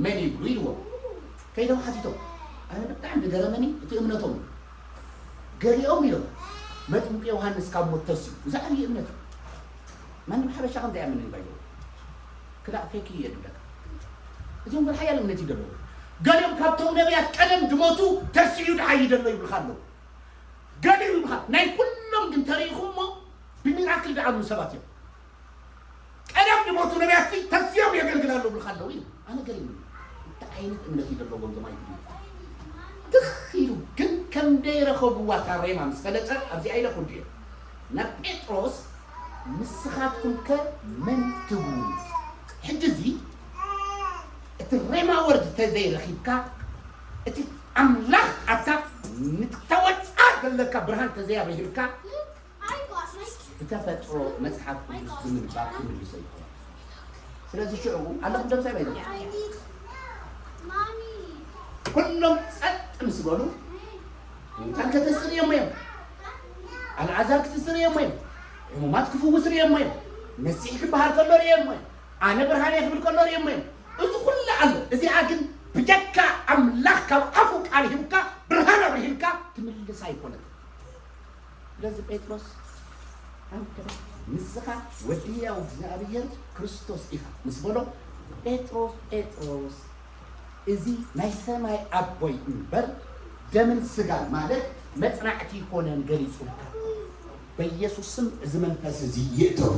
መን ይብሉ ኢልዎ። ከይዶም ሓቲቶም። ኣነ ብጣዕሚ ዝገረመኒ እቲ እምነቶም። ገሊኦም ኢሎም መጥምቁ ዮሃንስ ካብ ሞት ተስኡ። እዚ ዓብዪ እምነት እዩ። ማንም ሓበሻ ከምዚ ኣይኣምንን ባይዘው። ክላእ ፌክ እዩ የድብለካ። እዚኦም ግን ሓያል እምነት እዩ ዘለዎም። ገሊኦም ካብቶም ነቢያት ቀደም ድሞቱ ተስኡ ደሓ ይደሎ ይብልካ ኣለዉ። ገሊኡ ይብልካ። ናይ ኩሎም ግን ተሪኢኹሞ ብሚራክል ደኣምኑ ሰባት እዮም። ቀደም ድሞቱ ነቢያት ተስዮም የገልግል ኣሎ ብልካ ኣለዉ ኢሉ። ኣነ ገሪሙ። እንታይ ዓይነት እምነት እዩ ዘለዎም እዞም ኣይሁድ? ትኽ ኢሉ ግን ከም ደይረኸብዋ እታ ሬማ ምስ ፈለጠ ኣብዚኣ ኢለ ክንዱ እየ። ናብ ጴጥሮስ ንስኻትኩም ከ መን ትብሉ? ሕጂ እዚ እቲ ሬማ ወርድ ተዘይረኺብካ እቲ ኣምላኽ ኣብታ ንተወፅኣ ዘለካ ብርሃን ተዘይኣብሂርካ ብተፈጥሮ መጽሓፍ ቅዱስ ብምንባብ ክምልሶ ይኽእል። ስለዚ ሽዑ ኣለኹም ደምሳይ ባይዘ ኩሎም ጸጥ ምስ በሉ ሙታን ከተስእርዮም እዮም፣ ኣልዓዛር ክትስእርዮም እዮም፣ ሕሙማት ክፍውስ ርዮም እዮም፣ መሲሕ ክበሃል ከሎ ርዮም እዮም፣ ኣነ ብርሃን እየ ክብል ከሎ ርዮም እዮም። እዚ ኩሉ ኣሎ። እዚኣ ግን ብጀካ ኣምላኽ ካብ ኣፉ ቃል ሂብካ ብርሃን ኣብርሂልካ ትምልስ ኣይኮነትን። ስለዚ ጴጥሮስ ኣንተ ንስኻ ወዲ ህያው እግዚኣብሔር ክርስቶስ ኢኻ ምስ በሎ፣ ጴጥሮስ ጴጥሮስ እዚ ናይ ሰማይ ኣቦይ እምበር ደምን ስጋን ማለት መጽናዕቲ ይኮነን ገሊጹልካ። በኢየሱስ ስም እዚ መንፈስ እዚ ይእተው።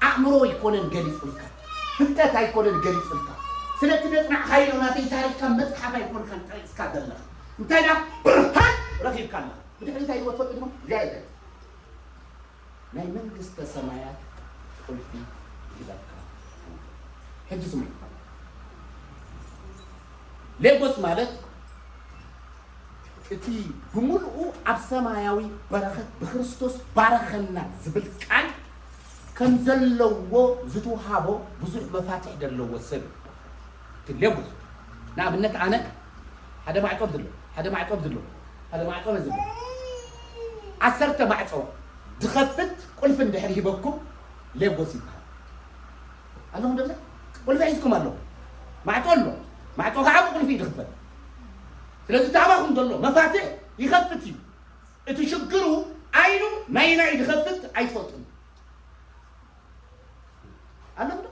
ኣእምሮ ኣይኮነን ገሊጹልካ፣ ፍልጠት ኣይኮነን ገሊጹልካ። ስለቲ ዘጽናዕካዮ ናተይ ታሪክ ካብ መጽሓፍ ኣይኮንካን ጠሪጽካ ዘለኻ። እንታይ ደኣ ብርሃን ረኺብካ ኣለኻ። ብድሕሪ እንታይ ህይወት ፈቅድ ነው? እግዚኣብሔር ናይ መንግስተ ሰማያት ቁልፊ ይህበካ። ሕጂ ስሙ። ሌጎስ ማለት እቲ ብምሉኡ ኣብ ሰማያዊ በረኸት ብክርስቶስ ባረኸና ዝብል ቃል ከም ዘለዎ ዝተውሃቦ ብዙሕ መፋትሕ ዘለዎ ሰብ እዩ። እቲ ሌጎስ ንኣብነት ኣነ ሓደ ማዕጾ ዝሎ ሓደ ማዕጾ ዝሎ ሓደ ማዕጾ ዝሎ ዓሰርተ ማዕጾ ዝኸፍት ቁልፊ እንድሕር ሂበኩም ሌጎስ ይበሃል። ኣለኹም ደምሰ ቁልፊ ሒዝኩም ኣለኹም። ማዕጾ ኣሎ። ማዕጾ ከዓ ብቁልፊ እዩ ዝኽፈት። ስለዚ እቲ ኣባኹም ዘሎ መፋትሕ ይኸፍት እዩ። እቲ ሽግሩ ኣይኑ ናይ ናይ ዝኸፍት ኣይትፈልጡን። ኣለኹም ዶ?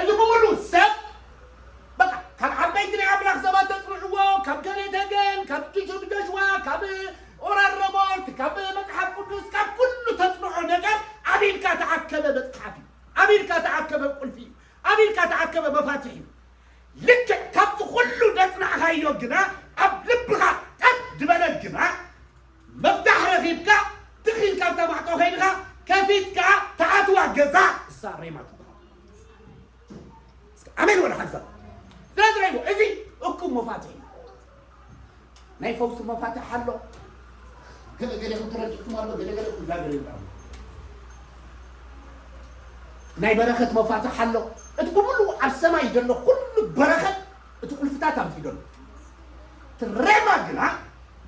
እዚ ብምሉ ሰብ በቃ ካብ ዓበይቲ ናይ ኣምላኽ ሰባት ተጽንዕዎ፣ ካብ ገሌ ተገን፣ ካብ ጆሹዋ፣ ካብ ኦራል ረሞርት፣ ካብ መጽሓፍ ቅዱስ፣ ካብ ኩሉ ተጽንዖ ነገር ኣቢልካ ተኣከበ መጽሓፍ እዩ። ኣቢልካ ተኣከበ ቁልፊ እዩ። ኣቢልካ ተኣከበ መፋትሕ እዩ። ልክዕ ካብቲ ኩሉ ዘጽናዕካዮ ግና ኣብ ልብኻ ጠብ ዝበለ ግና መፍታሕ ሬማ ትበሃል። እስከ ኣሜን ወላ ሓንሳብ። ስለዚ ሬማ እዚ እኩብ መፋትሒ እዩ። ናይ ፈውሲ መፋትሕ ኣሎ። ገለ ገለ ክትረድእኩም ኣሎ፣ ገለ ገለ ክዛገር ይብላ። ናይ በረኸት መፋትሕ ኣሎ። እቲ ብምሉኡ ኣብ ሰማይ ዘሎ ኩሉ በረኸት እቲ ቁልፍታት ኣብዚ ዘሎ። እቲ ሬማ ግና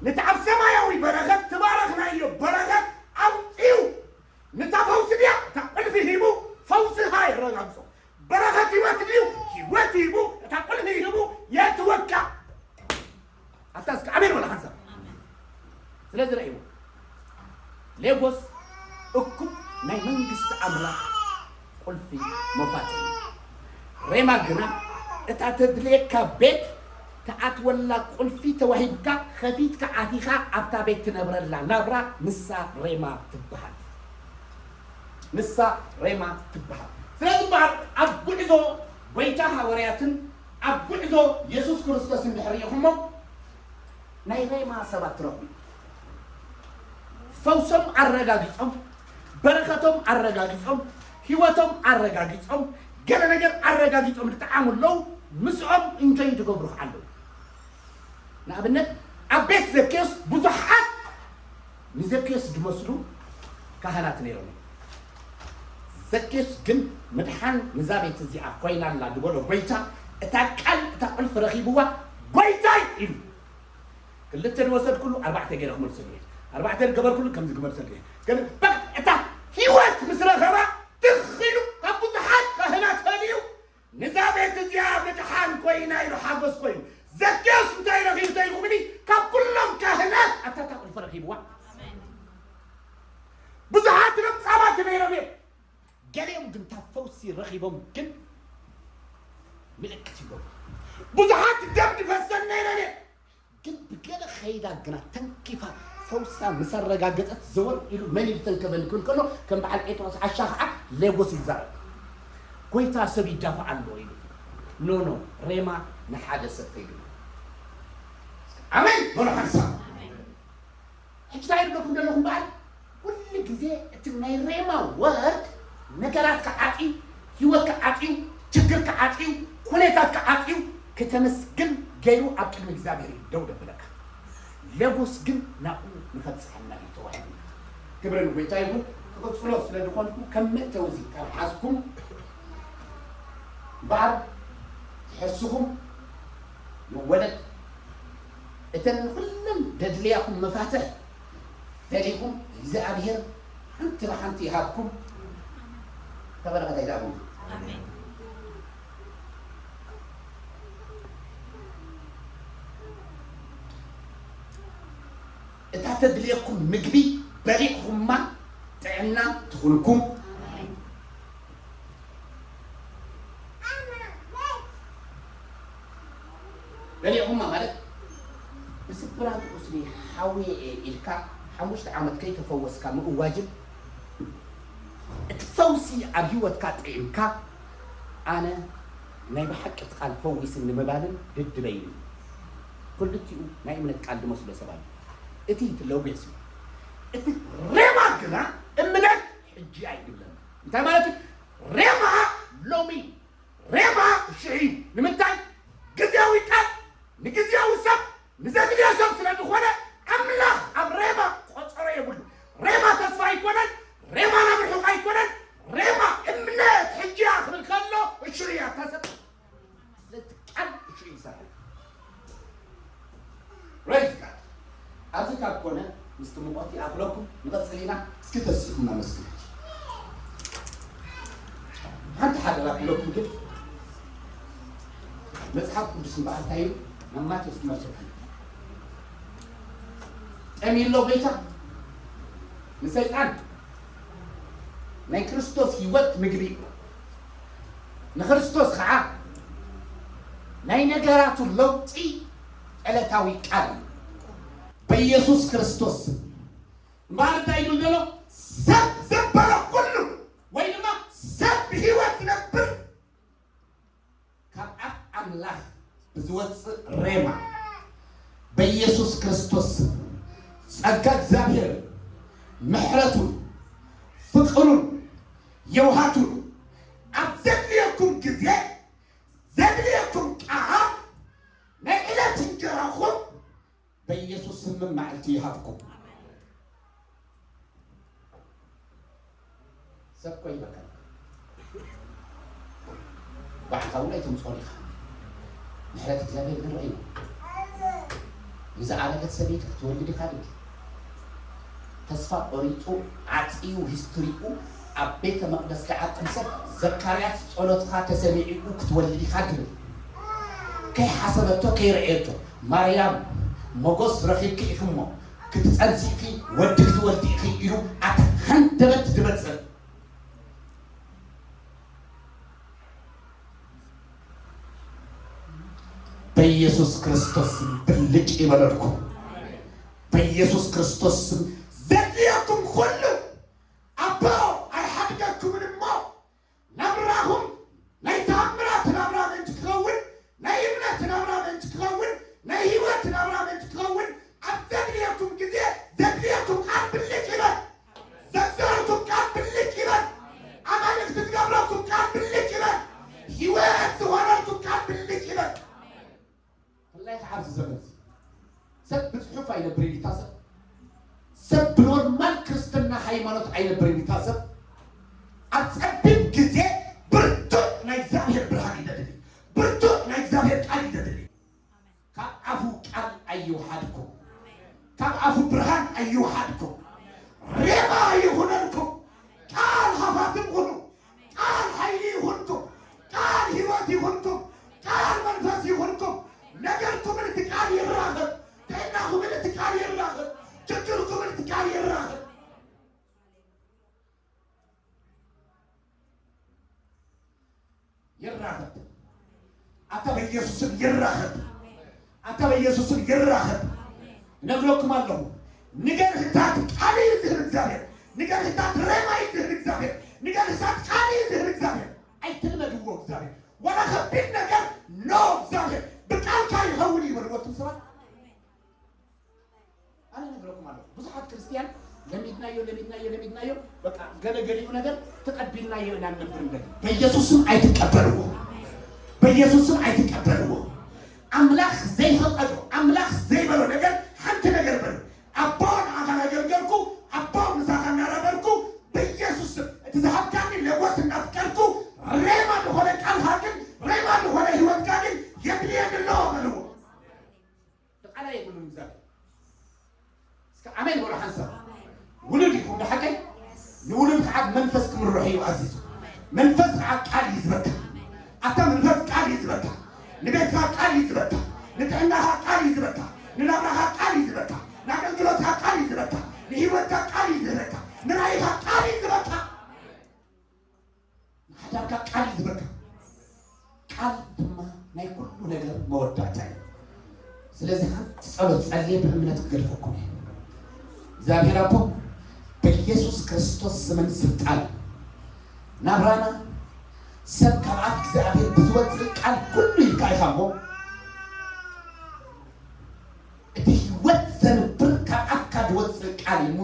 ነቲ ኣብ ሰማያዊ በረኸት ትባረኽናዮ በረኸት ኣውፅኡ። ነታ ፈውሲ ድያ እታ ቁልፊ ሂቡ ፈውስኻ የረጋግጾ። በረኸት ህይወት ድዩ ህይወት ሂቡ እታ ቁልፊ ሂቡ የእትወካ። ኣታ እስከ ኣሜን ወላ ሓንሳብ። ስለዚ ረእይዎ፣ ሌጎስ እኩብ ናይ መንግስቲ ኣምላኽ ቁልፊ መፋትሒ እዩ። ሬማ ግና እታ ተድልየካ ቤት ትኣትወላ ቁልፊ ተዋሂብካ ከፊትካ ኣቲኻ ኣብታ ቤት ትነብረላ ናብራ ንሳ ሬማ ትበሃል። ንሳ ሬማ ትበሃል። ስለዚ እምበኣር ኣብ ጉዕዞ ጎይታ ሃዋርያትን ኣብ ጉዕዞ የሱስ ክርስቶስ እንድሕር ርኢኹሞ ናይ ሬማ ሰባት ትረኽቡ። ፈውሶም ኣረጋጊጾም፣ በረኸቶም ኣረጋጊጾም፣ ህይወቶም ኣረጋጊጾም፣ ገለ ነገር ኣረጋጊጾም ዝጠዓሙ ኣለዉ። ምስኦም እንጆይ ዝገብሩ ከዓ ኣለዉ። ንኣብነት ኣብ ቤት ዘኬዎስ ብዙሓት ንዘኬዎስ ዝመስሉ ካህናት ነይሮም። ዘኬዎስ ግን ምድሓን ንዛ ቤት እዚኣ ኮይና ኣላ ዝበሎ ጎይታ እታ ቃል እታ ቁልፊ ረኺብዋ ጎይታይ ኢሉ። ክልተ ዝወሰድኩሉ ኣርባዕተ ገይረ ክመልሰሉ እየ። ኣርባዕተ ዝገበርኩሉ ከምዚ ክመልሰሉ እየ። ግን በቃ እታ ህይወት ምስ ረኸባ ትኽ ኢሉ ካብ ብዙሓት ካህናት ፈልዩ ንዛ ቤት እዚኣ ምድሓን ኮይና ኢሉ ሓጎስ ኮይኑ። ዘኬዎስ እንታይ ረኺቡ ተይልኩምኒ? ካብ ኩሎም ካህናት ኣታ እታ ቁልፊ ረኺብዋ። ብዙሓት ለምጻማት ነይሮም እዮም። ገሊኦም ግን እታ ፈውሲ ረኺቦም ግን ምልክት ይገብሩ። ብዙሓት ደም ዝፈሰን ነይረን እየን። ግን ብገለ ከይዳ ግና ተንኪፋ ፈውሳ ምስ ኣረጋገጸት ዘወር ኢሉ መን እዩ ዝተንከፈኒ ክብል ከሎ ከም በዓል ጴጥሮስ ዓሻ ከዓ ሌጎስ ይዛረብ። ጎይታ ሰብ ይዳፋዕ ኣሎ ኢሉ። ኖ ኖ፣ ሬማ ንሓደ ሰብ ከይዱ። ኣሜን በሉ ሓንሳብ። ሕጂ እንታይ ይብለኩም ዘለኹም በዓል? ኩሉ ግዜ እቲ ናይ ሬማ ወርድ ነገራት ክዓፅዩ፣ ህይወት ክዓፅዩ፣ ችግር ክዓፅዩ፣ ኩነታት ክዓፅዩ፣ ከተመስግን ገይሩ ኣብ ቅድሚ እግዚኣብሔር እዩ ደው ደብለካ። ሌጎስ ግን ናብኡ ንኸብፅሐና እዩ ተዋሂቡ። ክብሪ ንጎይታ ይሁን። ክቕፅሎ ስለ ዝኾንኩ ከም መእተዊ እዚ ካብ ሓዝኩም እምበኣር ትሕስኹም ይወለድ። እተን ንኹለን ደድልያኹም መፋትሕ ደሊኹም እግዚኣብሔር ሓንቲ ብሓንቲ ይሃብኩም። ተበረኸት ኣይዳኹም። ኣሜን። እታ ተድልየኩም ምግቢ በሊዕኹማ ጥዕና ትኹንኩም። በሊዕኹማ ማለት ብስብራት ቁስሊ ሓውየ እየ ኢልካ ሓሙሽተ ዓመት ከይተፈወስካ ምእዋጅን እቲ ፈውሲ ኣብ ህይወትካ ጥዒምካ ኣነ ናይ ብሓቂ እቲ ቃል ፈዊስኒ ምባልን ድድበይን እዩ። ክልቲኡ ናይ እምነት ቃል ዝመስሎ ሰብ ኣሎ። እቲ ትለውቤስ እዩ። እቲ ሬማ ግና እምነት ሕጂ ኣይድብለና። እንታይ ማለት እዩ? ሬማ ሎሚ፣ ሬማ ሽዒ። ንምንታይ? ግዜያዊ ቃል ንግዜያዊ ሰብ ንዘድልዮ ሰብ ስለ ዝኾነ ኣምላኽ ኣብ ሬማ ቆጸሮ የብሉ። ሬማ ተስፋ ኣይኮነን። ሬማ ናብ ርሑቕ ኣይኮነን። ሬማ እምነት ሕጂ እያ ክብል ከሎ እሽሩ እያ ተሰጥ ስለዚ ቃል እሽሩ ይሰርሕ። Praise God። ኣብዚ ካብ ኮነ ምስቲ ሙቐት ይኣኽለኩም። ንቐጽል ኢና። እስኪ ተሲእኩም ነመስግን። ሓንቲ ሓደራ ክብለኩም ግን መጽሓፍ ቅዱስ እምበኣር እንታይ እዩ? ናብ ማቴዎስ ክመልሰኩም። ጠምዩ ኣሎ ጎይታ ንሰይጣን ናይ ክርስቶስ ህይወት ምግቢ እዩ። ንክርስቶስ ከዓ ናይ ነገራቱ ለውጢ ዕለታዊ ቃል እዩ። በኢየሱስ ክርስቶስ እምበኣር እንታይ ይብል ዘሎ? ሰብ ዘበለ ኩሉ ወይ ድማ ሰብ ብህይወት ዝነብር ካብ ኣፍ ኣምላኽ ብዝወፅእ ሬማ በኢየሱስ ክርስቶስ ጸጋ እግዚኣብሔር ምሕረቱን ፍቕሩን የውሃቱን የሱስ ስምን መዓልቲ ይሃብኩም። ሰብ እኮ ይበካ። ባዕልኻ እውን ኣይተምፅኦን ኢኻ። ምሕረት እግዚኣብሔር ግን ርኢና። ንዝኣረገት ሰበይቲ ክትወልድ ኢኻ ድንግል። ተስፋ ቆሪፁ ዓፅዩ ሂስትሪኡ ኣብ ቤተ መቅደስ ክዓጥም ሰብ ዘካርያስ ጸሎትኻ ተሰሚዑ ክትወልድ ኢኻ ድብል። ከይሓሰበቶ ከይረእየቶ ማርያም ሞጎስ ረኺብኪ ኢኺ እሞ ክትጸንሲ ኢኺ ወዲ ክትወልዲ ኢኺ ኢሉ ኣት ሃንደበት ድመጽእ በኢየሱስ ክርስቶስ ስም ብልጭ ይበለልኩም። በኢየሱስ ክርስቶስ ስም ዘድልየኩም ኩሉ ኣቦ ኣይሓድገኩምን እሞ ናብራኹም ናይ ተኣምራት ናብራ ምእንቲ ክኸውን ናይ እምነት ናብራ ምእንቲ ክኸውን ናይ ህይወት ናብራ ምእንቲ ክኸውን ኣብ ዘድልየኩም ግዜ ዘድልየኩም ቃል ብልጭ ይበል። ዘግዘረልኩም ቃል ብልጭ ይበል። ኣማልክቲ ዝገብረልኩም ቃል ብልጭ ይበል። ህይወት ዝኾነልኩም ቃል ብልጭ ይበል። ብፍላይ ከዓ ኣብዚ ዘመን እዚ ሰብ ብፅሑፍ ኣይነብርን ይታሰብ። ሰብ ብኖርማል ክርስትና ሃይማኖት ኣይነብርን ይታሰብ። ኣብ ፀቢብ ግዜ ብርቱዕ ናይ እግዚኣብሔር ብርሃን ይደድሊ። ብርቱዕ ናይ እግዚኣብሔር ቃል ይደድሊ። ካብ ኣፉ ቃል ኣይውሓድኩም። ካብ ኣፉ ብርሃን ኣይውሓድኩም። ሬማ ይኹነልኩም። ቃል ሃፋትም ኩኑ። ቃል ሓይሊ ይኹንኩም። ቃል ህይወት ይኹንኩም። ቃል መንፈስ ይኹንኩም። ነገርኩምን እቲ ቃል ይራኸብ። ጥዕናኹምን እቲ ቃል ይራኸብ። ችግርኩምን እቲ ቃል ይራኸብ። ይራኸብ። ኣታ በኢየሱስም ይራኸብ። ኣታ በኢየሱስም ይራኸብ። እነግረኩም ኣለኹ። ንገርህታት ቃል እዩ ዝህብ እግዚኣብሔር። ንገርህታት ሬማ እዩ ዝህብ እግዚኣብሔር። ንገርህታት ቃል እዩ ዝህብ እግዚኣብሔር። ኣይትልመድዎ እግዚኣብሔር። ዋላ ከቢድ ነገር ኖ እግዚኣብሔር ብቃልካ ይኸውን እዩ በልዎ እቶም ሰባት። ኣነ ነግረኩም ኣለኹ ብዙሓት ክርስትያን ለሚድናዮ ለሚድናዮ ለሚድናዮ በቃ ገለገሊኡ ነገር ተቀቢልናዮ ኢና ንነብር እንደግ በኢየሱስም ኣይትቀበልዎ። በኢየሱስም ኣይትቀበልዎ። ኣምላኽ ዘይፈቀዶ ኣምላኽ ዘይበሎ ነገር ሓንቲ ነገር በሉ። ኣቦ ንኣኻ እናገልገልኩ ኣቦ ምሳኻ እናረበርኩ በኢየሱስ ስም እቲ ዝሃብካኒ ለጎስ እናፍቀርኩ ሬማ ዝኾነ ቃልካ ግን ሬማ ዝኾነ ህይወትካ ግን የድልየኒ ኣለዎ በልዎ። ብቃላ የብሉን እግዚኣብሔር። እስከ ኣሜን በሉ ሓንሳብ። ውሉድ ኢኹም ብሓቀይ ንውሉድ ከዓ መንፈስ ክምርሑ እዩ ኣዚዙ። መንፈስ ከዓ ቃል እዩ ዝበካ። ኣታ መንፈስ ቃል እዩ ዝበካ። ንቤትካ ቃል እዩ ዝበካ። ንጥዕናኻ ቃል እዩ ዝበካ። ንናብራኻ ቃል እዩ ዝበካ። ንኣገልግሎትካ ቃል እዩ ዝበካ። ንህይወትካ ቃል እዩ ዝበካ። ንራእይካ ቃል እዩ ዝበካ። ንሓዳርካ ቃል እዩ ዝበካ። ቃል ድማ ናይ ኩሉ ነገር መወዳእታ እዩ። ስለዚ ሓንቲ ጸሎት ጸልየ ብእምነት ክገድፈኩም እየ። እግዚኣብሔር ኣቦ በኢየሱስ ክርስቶስ ስምን ስልጣን ናብራና ሰብ ካብ ኣፍ እግዚኣብሔር ብዝወፅእ ቃል ኩሉ ኢልካ ኢኻ እሞ እቲ ህይወት ዘንብር ካብ ኣፍካ ዝወፅእ ቃል እዩ እሞ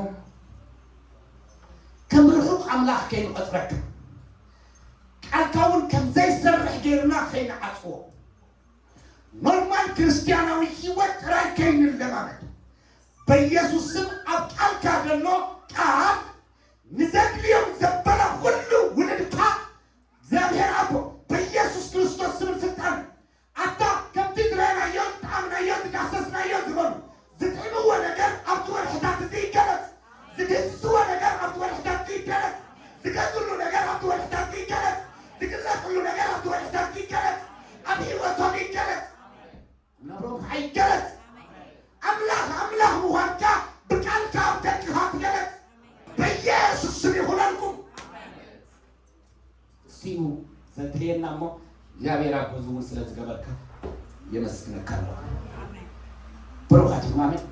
ከም ርሑቕ ኣምላኽ ከይንቐጽረካ ቃልካ እውን ከም ዘይሰርሕ ገይርና ከይንዓጽዎ ኖርማል ክርስትያናዊ ህይወት ጥራይ ከይንለማመድ በኢየሱስ ስም ኣብ ቃልካ ዘሎ ቃል ንዘድልዮም ዘበለ ኩሉ ውልድካ እግዚኣብሔር ኣቦ በኢየሱስ ክርስቶስ ስምን ስልጣን ኣታ ከምቲ ዝረኣናዮ ዝጠዓምናዮ ዝዳሰስናዮ ዝበሉ ዝጥዕምዎ ነገር ኣብቲ ወርሕታት እዚ ይገለጽ። ዝድህስስዎ ነገር ኣብቲ ወርሕታት እዚ ይገለጽ። ዝገዝሉ ነገር ኣብቲ ወርሕታት እዚ ይገለጽ። ዝግለጽሉ ነገር ኣብቲ ወርሕታት እዚ ይገለጽ። ኣብ ህይወቶም ይገለጽ። ናብሮም ከዓ ይገለጽ። ኣምላኽ ኣምላኽ ምዃንካ ብቃልካ ኣብ ደቅኻ ትገለጽ። በኢየሱስ ስም ይኹነልኩም። እሱ እዩ ዘድልየና እሞ እግዚኣብሔር ኣቦ እዚ እውን ስለ ዝገበርካ የመስግነካ ኣለኹ። ብሩኻት ኢኹም። ኣሜን።